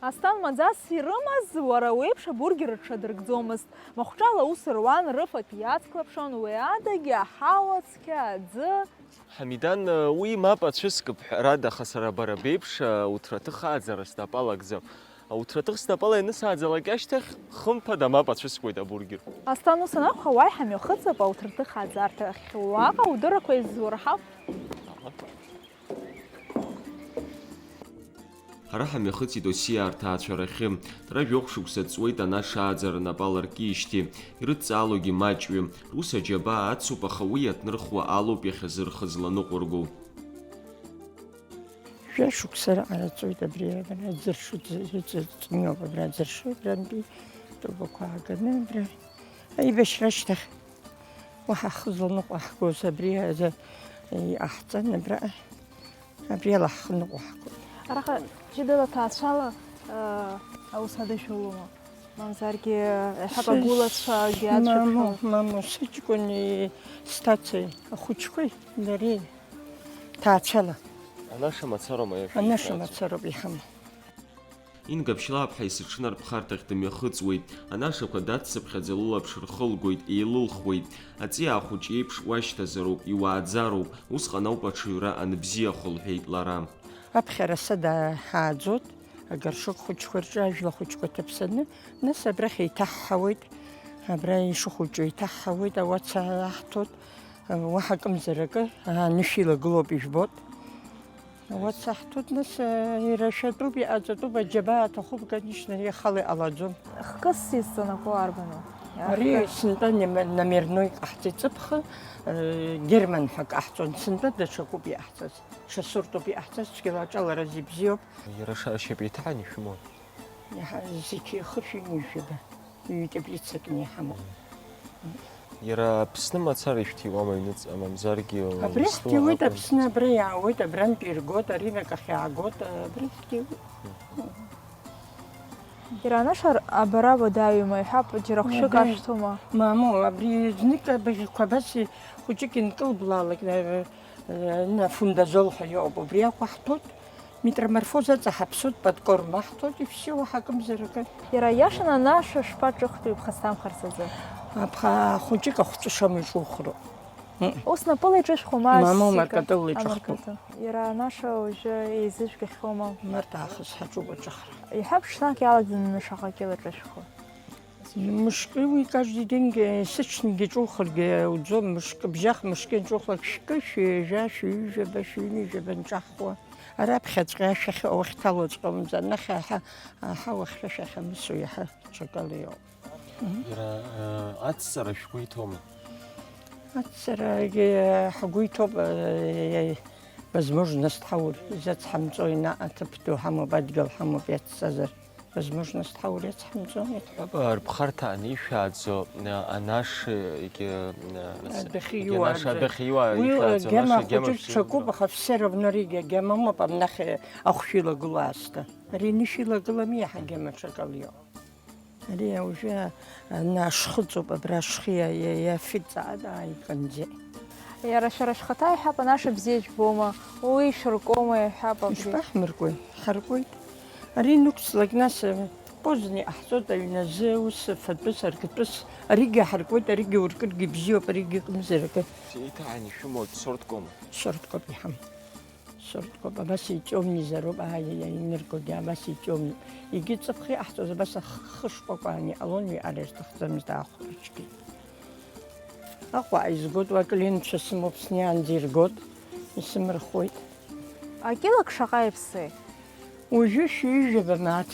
Асҭан маӡас ирымаз, уара уеиԥш абургер рҽадыркӡомызт. Махәҿала аус руан, рыфатә иацклаԥшуан, уи адагьы аҳауа цқьа, аӡы. Ҳамидан, уи мап ацәыскып, ҳәарада, аха сара бара беиԥш, уҭраҭых ааӡара снапы алакӡам. Уҭраҭых снапала ианысааӡалак ашьҭахь, хымԥада мап ацәыскуеит абургер. Асҭан ус анакәха, уааи ҳамҩахыҵып ауҭраҭых ааӡарҭахь. Уаҟа удыррақәа еизураҳап. Ҳара ҳамҩахыҵит Осиа рҭаацәарахьы. Дара жәохә шықәса ҵуеит анаша ааӡара напы аларкижьҭеи. Ирыдҵаалогьы маҷҩым. Рус аџьабаа ацуп, аха уи иаҭнырхуа алоуп иахьазы рхы зланыҟәыргоу. Жәа шықәса раҟара ҵуеит абри, абра ӡыршуп, ҵ-, ҵ-, ҵ-, ҵниоуп, абра ӡыршуеит, абрантәи трубақәа ааганы, абра аибашьра ашьҭахь уаҳа ҳхы зланыҟәаҳгоз абри азы иҟаҳҵан, абра, абри ала ҳхы ныҟәаҳгоит. Араҟа ҷыдала ҭаацәала, аа, аус адашәулома? Мамзаргьы, еиҳаб Сыжь-, агәылацәагьы мамоу, ацәыԥхьоит. Мамоу, сыҷкәыни сҭацеи ахәыҷқәеи дареи ҭаацәала. Анаша мацароума иашәа Анаша иҭаацәа? Мацароуп иҳамоу. Инга Ԥшьлаԥҳа есыҽны арԥхарҭахь дымҩахыҵуеит. Анашақәа даццыԥхьаӡа лылаԥш рхылгоит, еилылхуеит. Аҵиаа хәыҷ еиԥш уашьҭазароуп, иуааӡароуп, усҟан ауп аҽаҩра анбзиахо, лҳәеит лара. Аԥхьара сада ҳааӡоит, агоршок хәыҷқәа рҿы ажәла хәыҷқәа ҭаԥсаны, нас абрахь еиҭаҳҳауеит, абра ишыхәыҷу еиҭаҳҳауеит, ауаца аҳҭоит, уаҳа акымзар акы, анышә илагылоуп, ижәбоит. Ауаца ҳҭоит, нас, э, ирашәатәуп, иҟаҵатәуп, аџьабаа аҭахуп, конечно, ихала иҟалаӡом. Хкыс изҵанаго арбану? Ари сынтәа нем-, номерной ҟаҳҵеит, ҵыԥх, э, герман ҳәа ҟаҳҵон, сынтәа даҽакуп иҟаҳҵаз. Ҽа сортуп иҟаҳҵаз, цәгьала аҿалараз ибзиоуп. Иара ша-, шьапеиҭаҳан ишәымоу? Иаҳа-, зегьы хышәи ҩынҩажәаба. Ҩ-, таблицакны иҳамоуп. Иара Аԥсны мацара ишәҭиуама аҩныҵҟа, мамзаргьы Абри Урыстәыла ҳҭиуеит, акәын? Аԥсны абра иаауеит, абрантә иргоит, аринак ахь иаагоит, абри ҳҭиуеит. Иара анаша абара уадаҩума, иҳәап, џьара хәшәык Уадаҩ. Ашәҭума? Мамоу, абри знык абыӷьқәа абас хәыҷык инкылблаалак, э, э, на фундазол ҳәа иоуп, убри акәаҳҭоит. Метаморфоза ҵаҳаԥсоит, подкорм аҳҭоит, и всё, уаҳа акымзар акы. Иара иашан анаша шԥаҿыхтәи ибхасҭамхарц азы? Аԥха-, ахәыҷык ахәҵәы шамоу иҿухроуп. Ус напыла иҿышәхуама? Мамоу, ассика? Маркатыла иҿыхтәуп. Амаркатыл. Иара анаша уажәы еизыжәгахьоума? Март аахыс ҳаҿуп аҿыхра. Иҳәап, ҽнак иалагӡаны шаҟа кьыла ҿышәхуа? Мышкы уи каждый день, э, сычнгьы ҿухыргьы ауӡом, мышкы, бжьах мышкы нҿухлак, шәкы, шәҩажәа, шәҩыжәаба, шәҩынҩажәаба нҿаҳхуа. Араԥхьаҵәҟьа ашәахь уахьҭалоҵәҟьа умӡан, нахьа аҳа-, аҳауа хьшәашәа ахьамысу иаҳа ҽакала иоуп. Иара, э, ацҵара шәгәы иҭоума? Ацҵарагьы ҳгәы иҭоуп, э, возможность ҳаур, изацҳамҵои, наҟ аҭыԥ ду ҳамоуп, адгьыл ҳамоуп, иацҵазар. Возможность ҳаур иацҳамҵои? Аба, рԥхарҭа анишәааӡо, а, анаш, егьи, а, нас, Адәахьы егьи анаш иуааӡо. Адәахьы иуа-, Уи, ишәааӡо, агьама анаш агьама хәыҷык шәзымго. Ҽакуп, аха всё равно ари агьама амоуп, амнахь ахәшә илагыло аасҭа. Ари анышә илагылами, иаҳа агьама ҽакала иоуп. Ари уажәы, а, ана ашхыҵоуп, абра ашхы иа-, иа-, иафиҵаада иканӡеит. Иара шәара шәхаҭа иҳәап, анаша бзиа жәбома, уи шәыркуама иҳәап абри. Ишԥаҳмыркуеи? Ҳаркуеит. Ари нықәҵлак, нас, э, поздно иҟаҳҵоит, аҩназы, ус, фатәыс, аргатәыс, аригьы ҳаркуеит, аригьы уркыргьы бзиоуп, аригьы ыҟамзар акы. Еиҭаҳан ишәымоу сорткома? Сорткоуп иҳамоу. Сорткоуп, абас итемнизароуп, ааи, ааи, иныркогьы абас итемни. Егьи ҵыԥх иҟаҳҵоз абас ахы шкәакәаан иҟалон, уи ара ирҭахӡамызт аахәарчгьы. Аҟәа ааизгоит, уа клиентцәа сымоуп, снеиаанӡа иргоит, исымырхуеит. Акилак шаҟа иаԥсеи? Уажәы шәҩыжәаба мааҭ.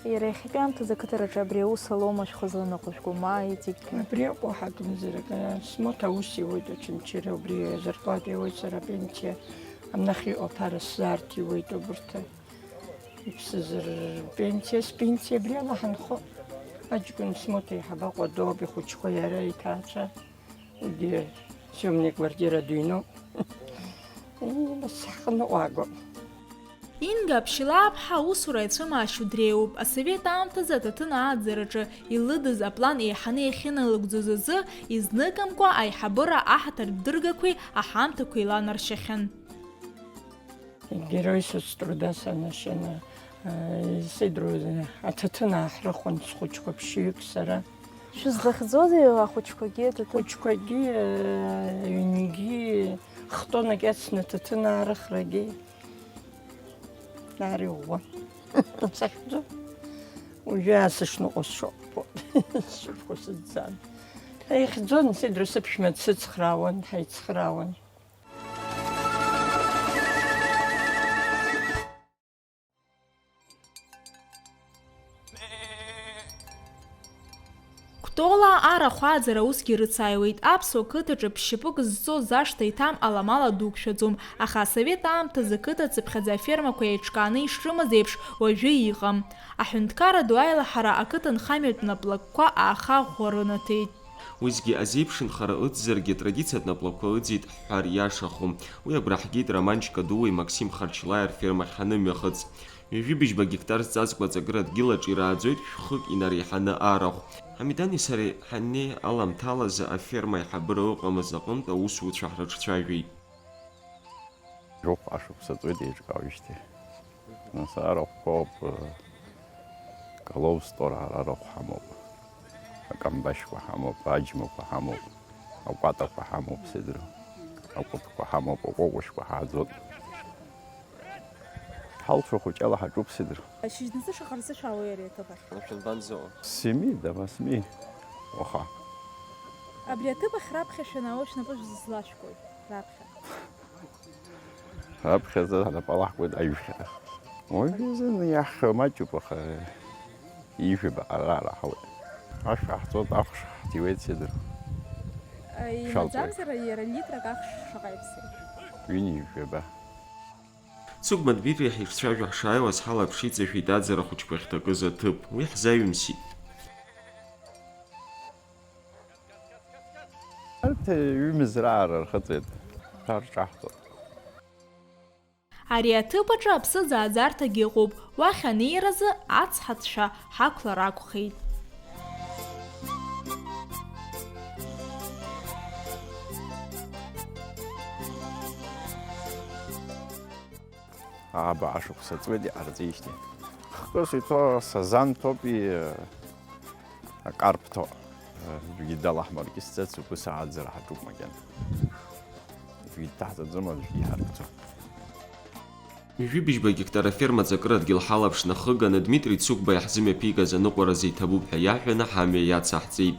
Иара иахьатәи аамҭазы ақыҭараҿы абри аус алоума шәхы зланыҟәыжәго, ма иҵегьгьы? Абри акәу ҳакәымзар, акы, смоҭа аус иуеит Очамчыра, убри азарплата иуеит сара апенсиа, амнахь иҟоу аԥара сзаарҭиуеит убырҭ. Иԥсызар пенсиа, спенсиа абри ала ҳанхо. Аҷкәын смоҭа иҳабаҟәа доуп, ихәыҷқәа иара иҭаацәа. Уигьы съемный квартира дыҩноуп. Ии, нас ҳхы ныҟәаагоуп. Инга Ԥшьлаԥҳа аусура ицәымаашьо дреиуоуп. Асовет аамҭазы аҭаҭын ааӡараҿы илыдыз аплан еиҳаны иахьыналыгӡоз азы, изныкымкәа аиҳабыра аҳаҭыр дыргақәеи аҳамҭақәеи ланаршьахьан. Герой соцтруда санашьана, Сидру аҭаҭын ааҳрыхәон схәыҷқәа ԥшьҩык сара. Шәызлахьӡозеи ахәыҷқәагьы аҭаҭын? Хәыҷқәагьы, ҩнгьы, хтәы накьацны аҭаҭын аарыхрагьы. Аареиӷәӷәа. Сахьӡу. Уажәы сышныҟәо сшыҟоуп. Сшыԥхьо сыӡӡан. Ҳаихьӡон, Сидру сыԥшәма дсыцхраауан, ҳаицхраауан. Кәтолаа арахә ааӡара усгьы рыцааиуеит. Аԥсуа қыҭаҿы ԥшьшьапык зҵоз ашҭа иҭам аламала дуқәшәаӡом, аха асовет аамҭазы қыҭа цыԥхьаӡа афермақәа еиҿкааны ишрымаз еиԥш уажәы иҟам. Аҳәынҭқарра ду аилаҳара ақыҭанхамҩатә наплакқәа ааха ӷәӷәа рынаҭеит. Уигьы азеиԥшынхара ыӡзаргьы, атрадициатә наплакқәа ыӡит ҳҳәар иашахом. Уи агәра ҳгеит Роман Чкадуи Максим Харчлаи рфермахь ҳанымҩахыҵ. Ҩажәи быжьба гектар зҵазкуа аҵакыра дгьылаҿ ирааӡоит шәхык инареиҳаны арахә. Ҳамидани сареи ҳаннеи аламҭалазы аферма аиҳабыра ыҟамыз аҟынтә аусуцәа ҳрыҿцәажәеит. Жәохә ашықәса ҵуеит еиҿкаауеижьҭеи. Нас арахәқәоуп, э, Калоу стор ара арахә ҳамоуп, акамбашьқәа ҳамоуп, аџьмақәа ҳамоуп, акәатақәа ҳамоуп, сидра, акәытқәа ҳамоуп, аҟәҟәашьқәа ҳааӡоит. Ҳалшо хәыҷала ҳаҿуп, сидра. Шьыжьнаҵы шаҟа рзы шәаауеи ари аҭыԥ ахь? Шәанбанӡоу? Семи, да восьми, уаха. Абри аҭыԥ ахь раԥхьа шәанаауа шәнапы шәзызлашәкуеи раԥхьа? Раԥхьаӡа ҳнапала ҳкуеит аҩхьара. Уажәазын иаҳхьо маҷуп, аха ижәаба ара раҳауеит. Ашә ҟаҳҵоит, ахш ҳҭиуеит, сидыр. Шалҵуеит. Имаӡамзар, иара литрак ахш шаҟа иԥсеи? Ҩынҩажәаба. Цыгәба Дмитри ҳишцәажәо ҳшааиуаз, ҳалаԥш иҵашәеит аӡара хәыҷқәа ахьҭакыз аҭыԥ. Уи ҳзаҩымсит. Арҭ ҩымз раара рхыҵуеит, шәарҿаҳҵоит. Ари аҭыԥ аҿы аԥсыӡ ааӡарҭагьы ыҟоуп, уахь анеиразы ацҳаҭшәа ҳақәлар акәхеит. Ааба ашықәса ҵуеит иҟарҵеижьҭеи. Хкыс иҭоу асазан ҭоуп, и-, акарԥ ҭоуп. Аӡәгьы далаҳмыркьысӡац, убыс ааӡара ҳаҿуп макьана. Аӡәгьы дҭаҳҵаӡом, аӡәгьы иҳаркӡом. Ҩажәи быжьба гектар аферма аҵакыра дгьыл ҳалаԥшны ахыганы, Дмитри Цыгәба иаҳзымҩаԥигаз аныҟәаразы иҭабуп ҳәа иаҳәаны ҳамҩа иацаҳҵеит.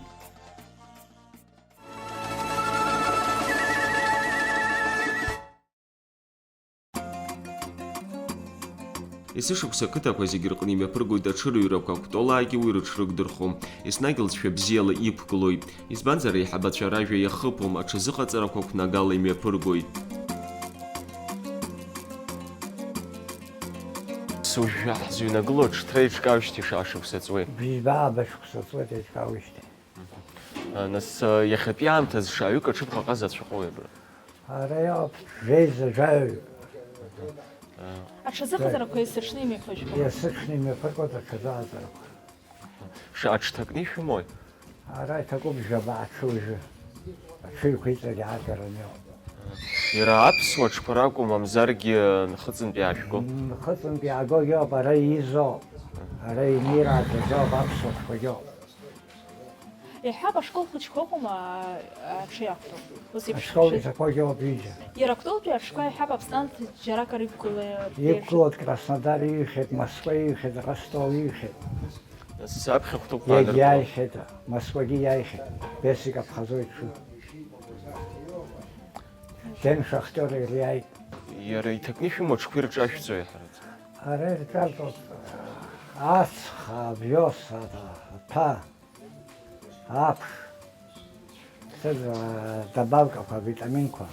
Есышықәса ақыҭақәа зегьы рҟны имҩаԥыргоит аҽырҩрақәа, Кәтолаагьы уи рыҽрыгдырхом. Еснагь лҵшәа бзиала иқәгылоит. Избанзар, аиҳабацәа ражәа иахыԥом, аҽазыҟаҵарақәа қәнагала имҩаԥыргоит. Сужәжәа ҳзыҩнагылоу аҽҭра еиҿкаауижьҭеи шаҟа шықәса ҵуеит? Бжьба ааба шықәса ҵуеит еиҿкаауижьҭеи. Нас, иахьатәи аамҭазы шаҩык аҽыбӷаҟазацәа ыҟоуи абра? Ара иҟоуп жәеиза жәаҩаҩык. Аҽазыҟаҵарақәа есыҽны имҩаԥыжәгои? Есыҽны имҩаԥыргоит аҽазыҟаҵарақәа. Ша-, аҽҭакны ишәымои? Ара иҭакуп жәаба аҽы уажәы. Аҽыҩқәа иҵегь аагараны иҟоуп. Иара аԥсуа ҽқәа ракәу, мамзаргьы нхыҵынтә иаажәго? Нхыҵынтә иаагогьы ыҟоуп, ара иизо, ара инеира ааӡаӡоуп аԥсуа ҽқәагьы ыҟоуп. Иаҳҳәап, ашкол хәыҷқәа ыҟоума, а, аҽы иақәтәоу? Ус еиԥш Ашкол шәы-, иҭақәагьы ыҟоуп ҩыџьа. Иара актәылатәи ашкол иаҳҳәап, Аԥсны џьаракыр иқәгылоу. Иқәгылоит, Краснодар иҩхьеит, Москва иҩхьеит, Ростов иҩхьеит. Саԥхьа хәҭақәа Иагьиааихьеит, Москвагьы иааихьеит. Бесик аԥхазоит шу. Ден шахтер ириааит. Иара иҭакны ишәымоу аҽқәа ирҿашәҵои ҳара? Ара ирҿарҵоит ацха, абиос, аҭа, аҭәа. Аԥш, сыд-, добавкақәа, авитаминқәа.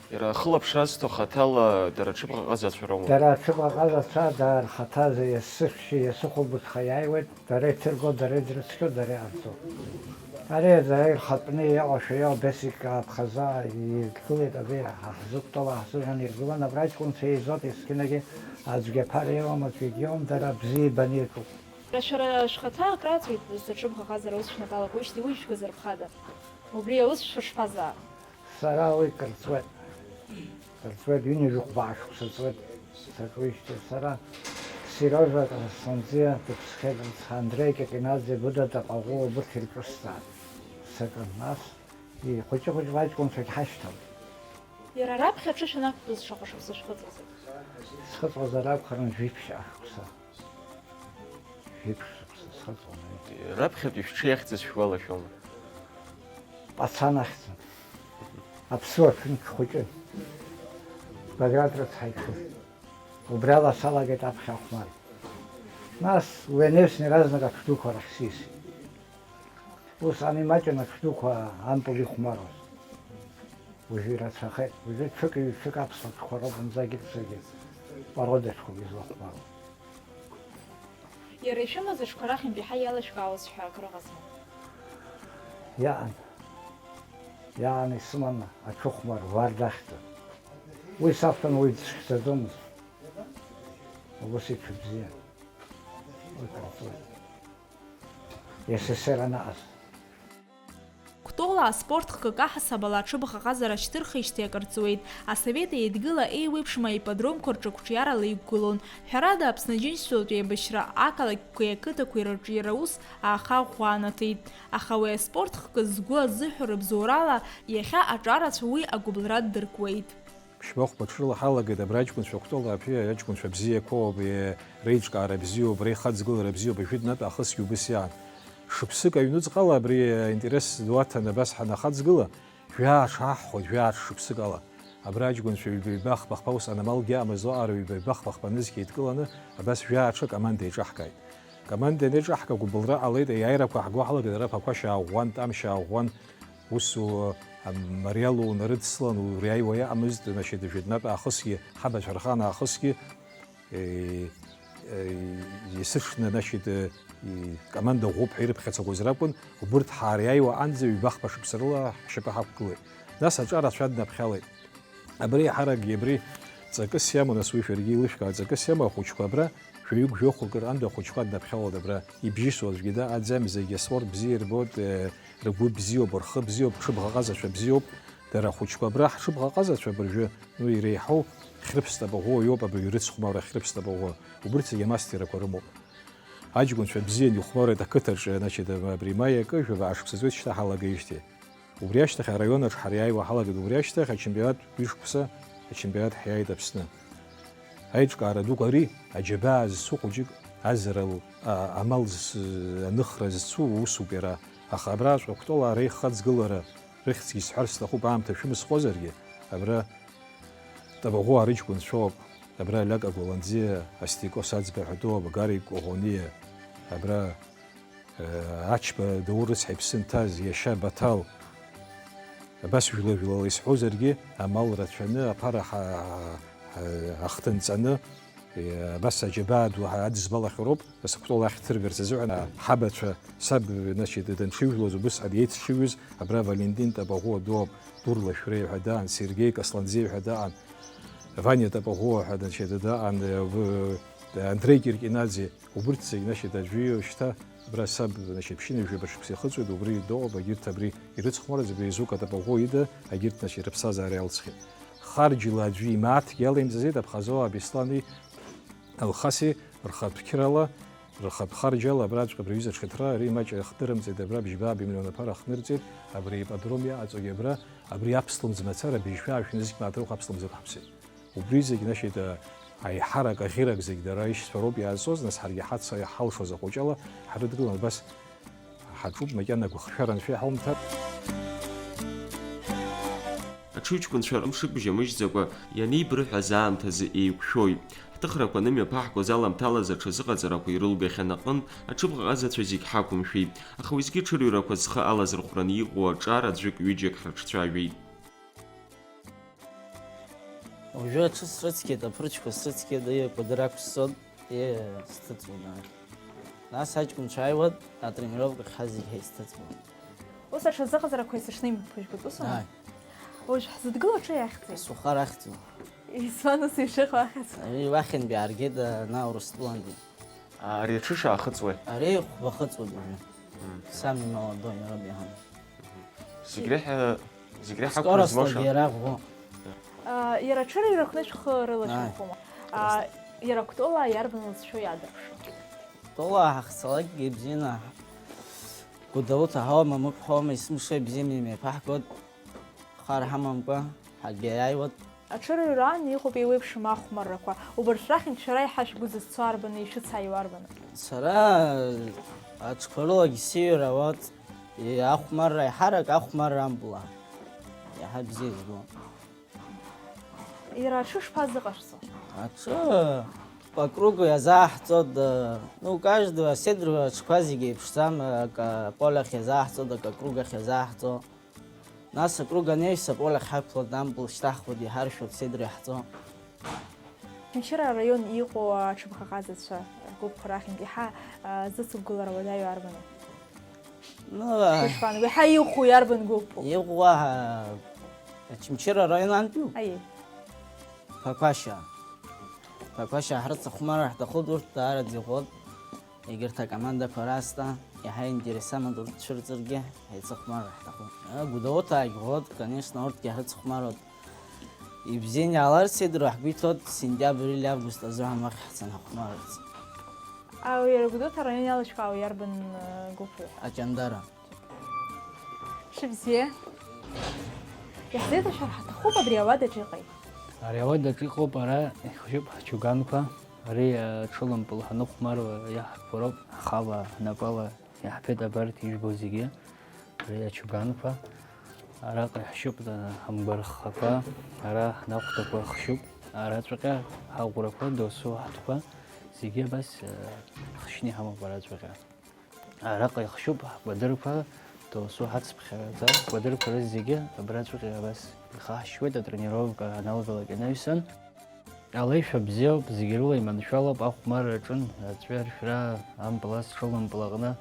Иара ахылаԥшра азҭо хаҭала дара аҽыбӷаҟазацәа роума? Дара аҽыбӷаҟазацәа, дара рхаҭа за-, иасыхьча, иасыхәылбыҽха иааиуеит, дара иҭырго, дара идрыцқьо, дара иҟарҵо. Ари дара ирхатәны иаҟәашәа иоуп, Бесик аԥхаза иргылеит, абри ҳахьзықәтәала ҳзыҳәан иргылан, абра аҷкәынцәа еизоит, есқьынагьы аӡәгьы аԥара иоуам, аӡәгьы иоуам, дара бзиа ибаны ирҿуп. Шәара шәхаҭа акрааҵуеит, зыҽыбӷаҟазара ус шәнапалақәеижьҭеи уи шәгәазырԥхада? Убри аус шәышԥазаап? Сара уи кырҵуеит. Кырҵуеит, ҩынҩажәи хәба шықәса ҵуеит саҿуижьҭеи. Сара Сериожа Красанӡиа дыԥсхьеит, Андреи Кьакьанаӡе, Гәыда Тапаӷәы, убырҭ ирҿысҵааит. Сакын, нас ихәыҷы-хәыҷла аҷкәынцәагь ҳашьҭалт. Иара раԥхьа аҽышәа анақәтәаз шаҟа шықәса шәхыҵуазеи? Схыҵуазар акәхарын жәиԥшь ашықәса. Жәиԥшь шықәса схыҵуан. Раԥхьатәи шәҽеихьӡыз шәгәалашәома? Пацан ахьӡын. Аԥсуа ҭынч хәыҷын. Баграт рыцҳа иҽы. Убриала салагеит аԥхьа ахәмарра. Нас уи анаҩсан иаразнак аҽдуқәа рахь сисит. Усҟан имаҷын аҽдуқәа ампыл ихәмаруаз. Уажәы ирацәахеит. Уажәы ҽык, ҩ-ҽык аԥсуа ҽқәа роуп, зынӡагьы рзегьы породатәқәоуп излахәмаруа. Иара ишәымаз аҽқәа рахьынтә иаҳа иалышәкаауаз ҳәа акрыҟазма? Иаан. Иаан исыман аҽыхәмар Варда ахьӡын. Уи сақәтәан, уи дсыхьӡаӡомызт. Убас иҽыбзиан. Уи ҟарҵоит. С С С Р анаҟаз. Кәтолаа аспорт хкык аҳасабала аҽыбӷаҟазара шьҭырхижьҭеи акыр ҵуеит. Асовет Еидгыла еиуеиԥшым аипподромқәа рҿы қәҿиарала иқәгылон. Ҳәарада, Аԥсны Аџьынџьтәылатәи еибашьра ақалақьқәеи ақыҭақәеи рҿиара ус аахаӷәӷәа анаҭеит. Аха уи аспорт хкы згәы азыҳәо рыбзоурала иахьа аҿарацәа уи агәыбылра ддыркуеит. Ԥшьба-хәба ҽрыла ҳалагеит абра аҷкәынцәа Кәтол Аԥиа аҷкәынцәа бзиақәоуп, е, реиҿкаара бзиоуп, реихаҵгылара бзиоуп, ажәытәнатә аахысгьы убыс иаан. Шықәсык аҩнуҵҟала абри аинтерес ду аҭаны абас ҳанахаҵгыла, жәаа ҽаҳхәоит, жәаа шықәсык ала. Абра аҷкәынцәа ҩба-ҩба-хԥа-хԥа ус аномалгьы амазо ара ҩба-ҩба-хԥа-хԥа нызқь еидкыланы абас жәаа ҽа команда еиҿаҳкааит. Команда ианеиҿаҳка, гәыбылра ҟалеит, аиааирақәа ҳгәы ҳалагеит, ара ԥақәа шьааӷәӷәан, там шьааӷәӷәан, усу, а, мариала унарыдслан, уриааиуа иаҟамызт, значит, жәытәнатә аахысгьы, ҳабацәа рхан аахысгьы, е, е, есышшны, значит, е, и, команда ӷәӷәоуп ҳәа ирыԥхьацагоз ракәын, убырҭ ҳаариааиуа анӡа ҩба-хԥа шықәса рыла ҳшьапы ҳақәгылеит. Нас аҿар ацәа днаԥхьалеит. Абри аиҳаракгьы абри ҵакыс иамоу, нас уи шәаргьы еилышәкаа, ҵакыс иамоу ахәыҷқәа абра, шәаҩык-жәохәык рҟынтә ахәыҷқәа днаԥхьалоит абра, ибжьысуа аӡәгьы дыҟаӡам, зегь аспорт бзиа ирбоит, э, ргәы бзиоуп, рхы бзиоуп, ҽыбӷаҟазацәа бзиоуп, дара ахәыҷқәа абра, ҳҽыбӷаҟазацәа абыржәы, ну, иреиҳау Хьрыԥс Тапаӷәуа иоуп, абри ирыцхәмаруа Хьрыԥс Тапаӷәуа, убырҭ зегь амастерақәа рымоуп. Аҷкәынцәа бзиан ихәмаруеит ақыҭаҿы, значит, абри маи акы, жәабаҟа шықәса ҵуеит шьҭа ҳалагеижьҭеи. Убри ашьҭахь араион аҿы ҳариааиуа ҳалагеит, убри ашьҭахь ачемпионат ҩышықәса ачемпионат ҳиааит Аԥсны. Аиҿкаара дук ари, аџьабаа зцу хәыҷык азарал, а, амал зс-, аныхра зцу усуп иара, аха абраҵәҟьа Кәтолаа реихаҵгылара рыхьӡгьы сҳәар сҭахуп, аамҭа шәымысхозаргьы, абра Табаӷәуа рыҷкәынцәоуп, абра Лиака Гәаланӡиа, Астико Саӡба ҳәа дууп, Гарик Коӷониа, абра Ачба Даур рыцҳа иԥсы нҭаз иашьа Баҭал, абас жәла-жәлала исҳәозаргьы, амал рацәаны, аԥара ҳа-, ҳа-, ахҭынҵаны, абас аџьабаа ду ҳа-, адызбалахьоу роуп, Кәтол ахь ҭыргарц азыҳәан, ҳабацәа, саб, значит, данҽыжәлоз, убысҟан иеицҽыжәыз, абра Валентин Табаӷәуа дууп, Дур Лашәреи ҳәа даан, Сергеи Касланӡиа ҳәа даан, Ваниа Табаӷәуа ҳәа, значит, даан, в-, Андреи Киркинаӡе, Убырҭ зегь, значит, аӡәы шьҭа абра саб, значит, ԥшьынҩажәаба шықәса ихыҵуеит, убри дыҟоуп, агьырҭ абри ирыцхәмарыз, абри Зука Табаӷәуа ида, агьырҭ, значит, рыԥсҭазаара иалҵхьеит. Харџьла аӡәы имааҭгьы алаимҵаӡеит, Аԥхазоа Беслани Алхаси рхатә қьырала, рхатә харџьала абраҵәҟьа абри аҩыза аҽхьыҭра, ари маҷ иахдырымҵеит, абра бжьба-ааба миллион аԥара ахнырҵеит, абри аипподром иаҟаҵогьы абра, абри аԥслымӡ мацара, быжьшәа-аашәа нызқь мааҭ рыхә аԥслымӡ аԥҳаԥсеит. Убри зегь, значит, аиҳарак, аӷьырак зегь дара аишьцәа роуп иаазҵоз, нас ҳаргьы ҳаццакы ҳалшоз ахәыҷала ҳрыдгылан, абас ҳаҿуп, макьана агәыхшәара анцәа иҳаумҭар. Аҽыҩҷкәынцәа мшык бжьамыжьӡакәа ианеибырҳәаз аамҭазы еиқәшәоит. Ҳҭыхрақәа анымҩаԥаҳгоз аламҭалаз аҽазыҟаҵарақәа ирылгахьан аҟынтә, аҽыбӷаҟазацәа зегь ҳақәымшәеит, аха уеизгьы ҽырҩрақәа зхы алазырхәраны иҟоу аҿар аӡәык-ҩыџьак ҳрыҿцәажәеит. Уажәы аҽы срыцқьеит, аԥырқьқәа срыцқьеит, ии, акәадыр ақәсҵон, ии, сҭыҵуан, ааи. Нас аҷкәынцәа ааиуан, атренировкахь ҳазегь ҳаицҭыҵуан. Ус аҽазыҟаҵарақәа есышьны имҩаԥыжәгоит, усоума? Ааи. Уажә ҳзыдгыло аҽы иахьӡи? Сухар ахьӡуп. Избан ус ишыҟоу ахьӡ? Ари уахьынтәи ааргеит, ана Урыстәылантәи. Ари аҽы шаахыҵуеи? Ари хәба хыҵуеит уажәы. Мм. Самый молодой, иара биҳан. Зегь реиҳа, зегь реиҳа Скорость ақәра змоу ша-, иара ӷәӷәа. А, иара аҽырҩрақәны шәхы рылашәырхәома? Ааи. А, Иара Кәтолаа иарбан лыҵшәоу иаадырԥшуа? Кәтолаа ҳахьцалакгьы ибзианы, Гәдоуҭа ҳауама, Мықә ҳауама, есымша ибзианы имҩаԥаҳгоит, хар ҳамамкәа ҳагьааиуеит. Аҽырҩраан иҟоуп еиуеиԥшым ахәмаррақәа. Убарҭ рахьынтә шәара иаҳа шәгәы зызцо арбану, ишәыцааиуа арбану? Сара аҽқәа рылагьы сиҩыр ауеит, ахәмарра, еиҳарак ахәмарра ампылаа иаҳа бзиа избо. Иара аҽы шԥазыҟашәҵо? Аҽы по кругу иазааҳҵоит, ну, каждый, аседр аҽқәа зегьы еиԥшӡам, акы аполе ахь иазааҳҵоит, акы акруг ахь иазааҳҵо. Нас акруг анеиҩс, аполе ахь ҳақәлоит, ампыл шьҭаҳхуеит, иҳаршәуеит, седр иаҳҵо. Очамчыра араион иҟоу аҽыбӷаҟазацәа ргәыԥқәа рахьынтә иаҳа, а, зыцықәгылара уадаҩу арбану? Ну, а, Ишԥану? Иаҳа иӷәӷәоу иарбан гәыԥу? Иӷәӷәа, а, Очамчыра араион антәиу? Аиеи. Ԥақәашьаа. Ԥақәашьаа ҳрыцхәмарыр ҳҭахуп, урҭ даараӡа иӷәӷәоуп. Егьырҭ акомандақәа раасҭа иаҳа интересамоуп, урҭ цәырҵыргьы ҳаицыхәмарыр ҳҭахуп. Гәдоуҭаагь ӷәӷәоуп, конечно, урҭгьы ҳрыцхәмаруеит. Ибзианы иааларц идыруа ҳгәы иҭоуп, сентиабр или август азыҳәан уахь ҳцаны ҳахәмарырц. Ау, иара Гәдоуҭа араион иалашәкаауа иарбан, э, гәыԥу? Аҷандара. Шәыбзиа. Иаҳзеиҭашәар ҳаҭахуп абри ауадаҿ иҟеи? Ари ауадаҿ иҟоуп, ара ихжьуп ҳчуганқәа. Ари, э, ҽылампыл ҳаныхәмаруа иаҳарԥыроуп, ҳхала ҳнапала иаҳфеит абарҭ ижәбо зегьы. Ари ачуганқәа. Араҟа иаҳшьуп, э, ҳамгәархақәа, ара ҳнахәҭақәа хшьуп, араҵәҟьа ҳаӷәрақәа, досу ҳатәқәа, зегьы абас, э, хшьны иҳамоуп араҵәҟьа. Араҟа ихшьуп ҳкәадырқәа, досу ҳацыԥхьаӡа, ҳкәадырқәа рызегьы абраҵәҟьа абас ихаҳшьуеит, атренировка аналгалак инаҩсан. Алеишәа бзиоуп, зегьы рыла иманшәалоуп, ахәмарра аҿын, аҵәҩаршәра, ампыл азҽылампыл аҟны,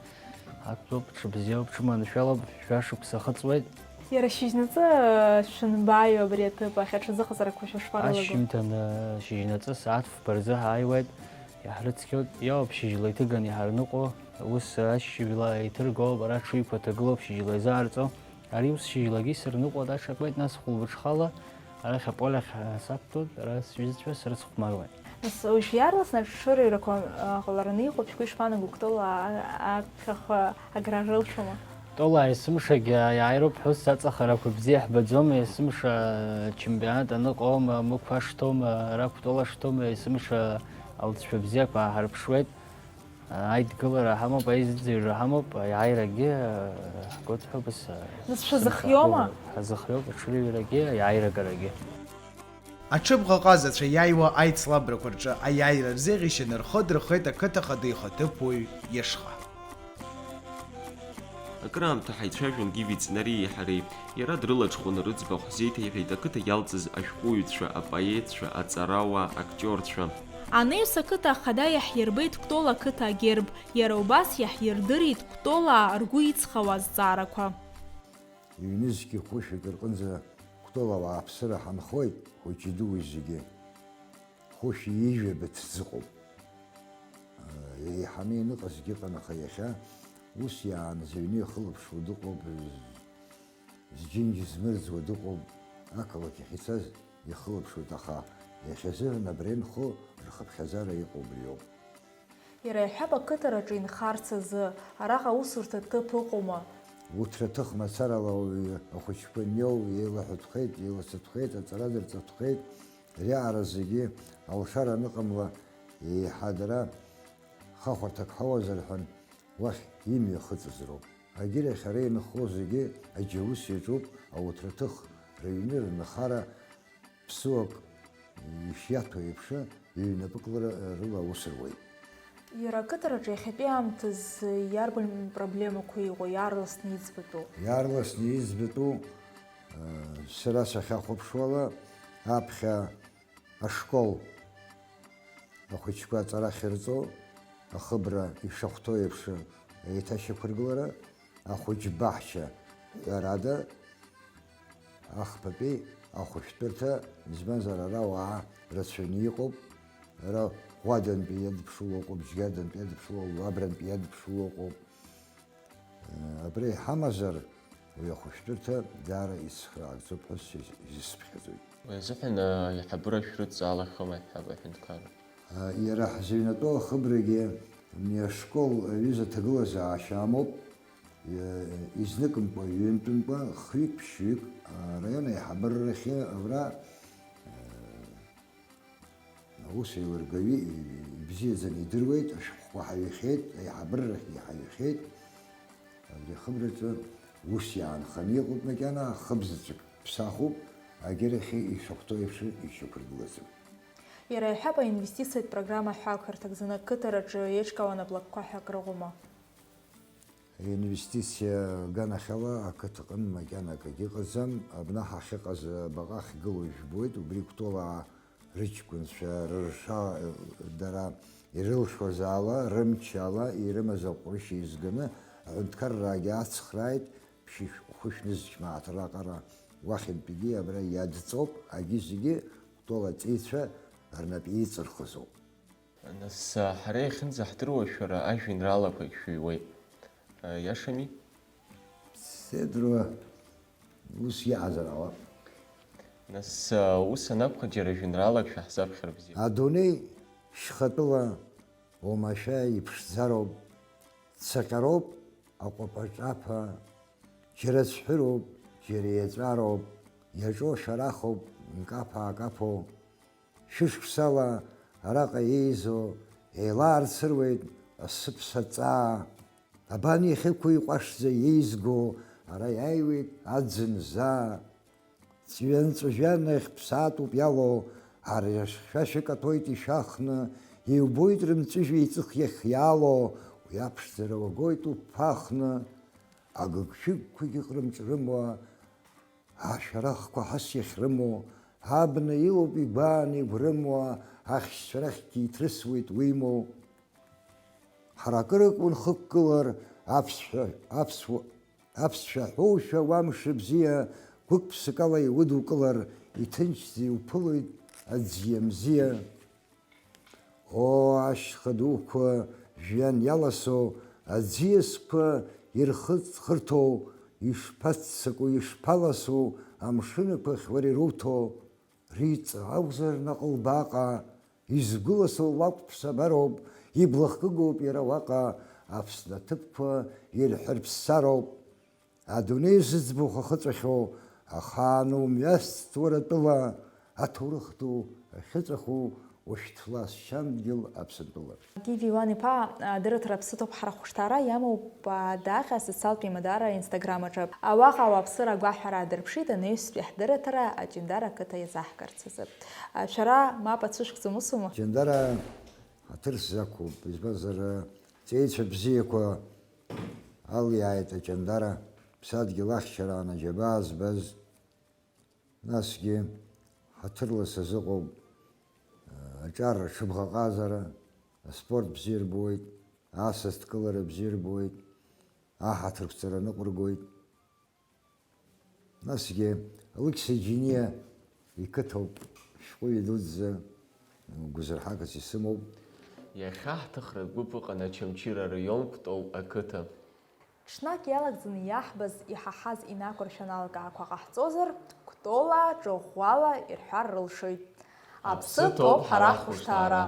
актәуп, ҽыбзиоуп, ҽыманшәалоуп, жәашықәса ахыҵуеит. Иара шьыжьнаҵы шәанбааио абри аҭыԥ ахь, аҽазыҟаҵарақәа шәышԥарылаго? Ашьжьымҭан, шьыжьнаҵы сааҭ фба рзы ҳааиуеит, иаҳрыцқьоит, иоуп шьыжьла иҭыганы иҳарныҟәо, ус ашьыжьла иҭыргоуп, ара ҽыҩқәа ҭагылоуп шьыжьла изаарҵо. Ари ус шьыжьлагьы исырныҟәоит аҽакуеит, нас хәылбыҽхала арахь аполе ахь сақәтәоуп, ара сҩызцәа срыцхәмаруеит. Нас уажә иаарласны аҽырҩрақәа, а, ҟалараны иҟоуп, шәгәы ишԥаанаго, Кәтолаа аԥхьахә агра рылшәома? Кәтолаа есымшагьы иааироуп ҳәа ус аҵахарақәа бзиа ҳбаӡом, есымша ачемпионат аныҟоума, Мықә ашҭоума, ара Кәтола ашҭоума, есымша алҵшәа бзиақәа ааҳарԥшуеит. Аидгылара ҳамоуп, аизыӡырҩра ҳамоуп, аиааирагьы ҳгәыдҳәоуп, ус. Нас шәазыхиома? Ҳазыхиоуп, аҽырҩрагьы, аиааирагарагьы. Аҽыбӷаҟазацәа иааиуа аицлабрақәа рҿы аиааира рзеиӷьашьаны рхы дырхеит ақыҭа ахада ихаҭыԥуаҩ Иашха. Акыраамҭа ҳаицәажәон Гиви Ҵнариеи ҳареи. Иара дрылаҽхәаны рыӡбахә ҳзеиҭеиҳәеит ақыҭа иалҵыз ашәҟәыҩҩцәа, апоетцәа, аҵарауаа, актиорцәа. Анаҩс ақыҭа ахада иаҳирбеит Кәтол ақыҭа агерб, иара убас иаҳирдырит Кәтолаа ргәы иҵхауа азҵаарақәа. Ҩнызқьи хәышәи рҟынӡа Кәтол ауааԥсыра ҳанхоит, хәыҷи-дуи зегьы. Хәышәи ижәабаҭ ӡыҟоуп. Еиҳаны иныҟазгьы ыҟан, аха иахьа ус иаанӡа аҩны ихылаԥшуа дыҟоуп, зџьынгьы змырӡуа дыҟоуп, ақалақь ахь ицаз ихылаԥшуеит, аха иахьазыҳәан абра инхо рхыԥхьаӡара иҟоу убриоуп. Иара иаҳҳәап, ақыҭараҿы инхарц азы, араҟа аусурҭа ҭыԥ ыҟоума? Уҭраҭых мацарала ауаҩы ахәыҷқәа иниоу еилаҳәатәхеит, еилацатәхеит, аҵара дырҵатәхеит, риаара зегьы алшара аныҟамла, еиҳа дара хахәарҭак ҳауазар ҳәан уахь имҩахыҵыз роуп. Агьырахь ара инхо зегьы аџьаус иаҿуп, ауҭраҭых рыҩны рынхара ԥсуак ишиаҭәоу еиԥш, ҩнапык рыла аус руеит. Иара ақыҭараҿы иахьатәи аамҭазы иарбан проблемақәа иҟоу иаарласны иӡбатәу? Иаарласны иӡбатәу, сара сахьахәаԥшуала, аԥхьа ашкол ахәыҷқәа аҵара ахьырҵо, ахыбра ишахәҭоу еиԥш еиҭашьақәыргылара, ахәыҷ баҳча, ҳәарада, ахԥатәи ахәышәтәырҭа, избанзар, ара ауаа рацәаны иҟоуп, ара Ӷәадантәи иадыԥшыло ыҟоуп, Џьгьадантәи иадыԥшыло, Лабрантәи иадыԥшыло ыҟоуп. Абра иҳамазар, уи ахәышәтәырҭа даара ицхраагӡоуп ҳәа сзы-, изысԥхьаӡоит. Уи азыҳәан, аиҳабыра шәрыдҵаалахьоума ҳәа аҳәынҭқарра? Иара ҳзыҩнатәоу ахыбрагьы мҩашкол аҩыза ҭагылазаашьа амоуп. Изныкымкәа, ҩынтәымкәа, хҩык-ԥшьҩык араион аиҳабыррахьы абра аус еилыргаҩы ибзиаӡаны идыруеит, ашәҟәқәа ҳаҩхьеит, аиҳабыррахьгьы ҳаҩхьеит. Абри ахыбраҿы ус иаанханы иҟоуп макьана, хыбзаҵәык ԥсахуп, агьырахьы ишахәҭоу еиԥш ишьақәыргылаӡом. Иара иҳәап, аинвестициатә программа ҳәа ақырҭак зны ақыҭараҿы еиҿкаауан аблокқәа ҳәа акрыҟоума? Аинвестициа аганахьала ақыҭаҟны макьана акгьы ыҟаӡам, абна ҳахьыҟаз абаҟа ахьгылоу жәбоит, убри Кәтолаа рыҷкәынцәа рырша дара ирылшоз ала, рымч ала, ирымаз аҟәрышь еизганы аҳәынҭқарраагьы ацхрааит, ԥшьышә-хәышә нызқь мааҭ раҟара уахьынтәигьы абра иадҵоуп, агьи зегьы Кәтол аҵеицәа рнап еиҵырхызоуп. Нас, ҳара иахьынӡаҳдыруа шәара ажәеинраалақәагь шәыҩуеит. Иашами? Седруа ус иаҳазар ала. Нас, ус анакәха, џьара жәеинраалак шәаҳзаԥхьар бзиа. Адунеи шьхатәыла оумашәа иԥшӡароуп, цаҟьароуп аҟәапаҿаԥа, џьара цәҳәыроуп, џьара еҵәароуп, иаҿоу шәарахоуп, икаԥа-акаԥо. Шәышықәсала араҟа еизо еилаарцыруеит асы ԥсаҵаа. Абан иахьықәу иҟәашӡа еизго ара иааиуеит аӡын заа. Ҵәҩанҵәыжәанахь ԥсаатәуп иалоу, арҩаш хьшәашәа каҭәоит ишәахны, иубоит рымҵәыжәҩа иҵых иахь иалоу, уи аԥшӡара уагоит уԥхахны. Агыгшәыгқәагьы ҟрымҿ-рымуа, ашәарахқәа ҳас иахьрымоу, абна илоуп игәааны игәрымуа, ахьшьцәа рахьгьы иҭрысуеит уимоу. Ҳара акыр акәын хықәкылар, аԥсшәа, аԥсуа, аԥсшәа ҳәоушәа уа мшыбзиа, гәык-ԥсыкала иудукылар, иҭынчӡа иуԥылоит аӡиа мзиа. Оо, ашьха дуқәа жәҩан иаласоу, аӡиасқәа ирхыҵхырҭоу, ишԥаццаку, ишԥаласу амшынақәахь уара ируҭо? Риҵа акәзар наҟ лбаҟа, изгәыласоу лакә ԥсабароуп, ибла хкыгоуп иара уаҟа, Аԥсны аҭыԥқәа ирҳәырԥссароуп. Адунеи зыӡбахә ахыҵәахьоу, ахаан умҩаст уара атәыла, аҭоурых ду ахьыҵәаху, ушәҭла сшьамдгьыл Аԥсынтәыла. Гиви Иуан-иԥа, адырраҭара Аԥсы ҭоуп ҳара ахәышҭаара иамоуп, а, даҟьа асоциалтә еимадара Instagram аҿы. Уаҟа ауааԥсыра агәаҳәара аадырԥшит анаҩстәи ҳдырраҭара Аҷандара ақыҭа иазаҳкырц азы. А, шәара мап ацәышәкӡом, усума? Аҷандара ҳаҭыр сзақәуп, избанзар, ҵеицәа бзиақәа алиааит Аҷандара, ԥсадгьыл ахьчараан аџьабаа збаз. Насгьы ҳаҭырла сазыҟоуп, аҿар аҽыбӷаҟазара, аспорт бзиа рбоит, асасдкылара бзиа рбоит, аҳаҭырқәҵара ныҟәыргоит. Насгьы Алықьса Џьениа иқыҭоуп, шәҟәыҩҩы дуӡӡа, гәазырҳакас исымоуп. Иахьа ҳҭыхратә гәыԥ ыҟан Очамчыра араион Кәтол ақыҭа. Ҽнак иалагӡаны иаҳбаз, иҳаҳаз инақәыршәаны алкаақәа ҟаҳҵозар, Кәтолаа, ҿыӷәӷәала ирҳәар рылшоит. Аԥсы ҭоуп ҳара ҳхәышҭаара!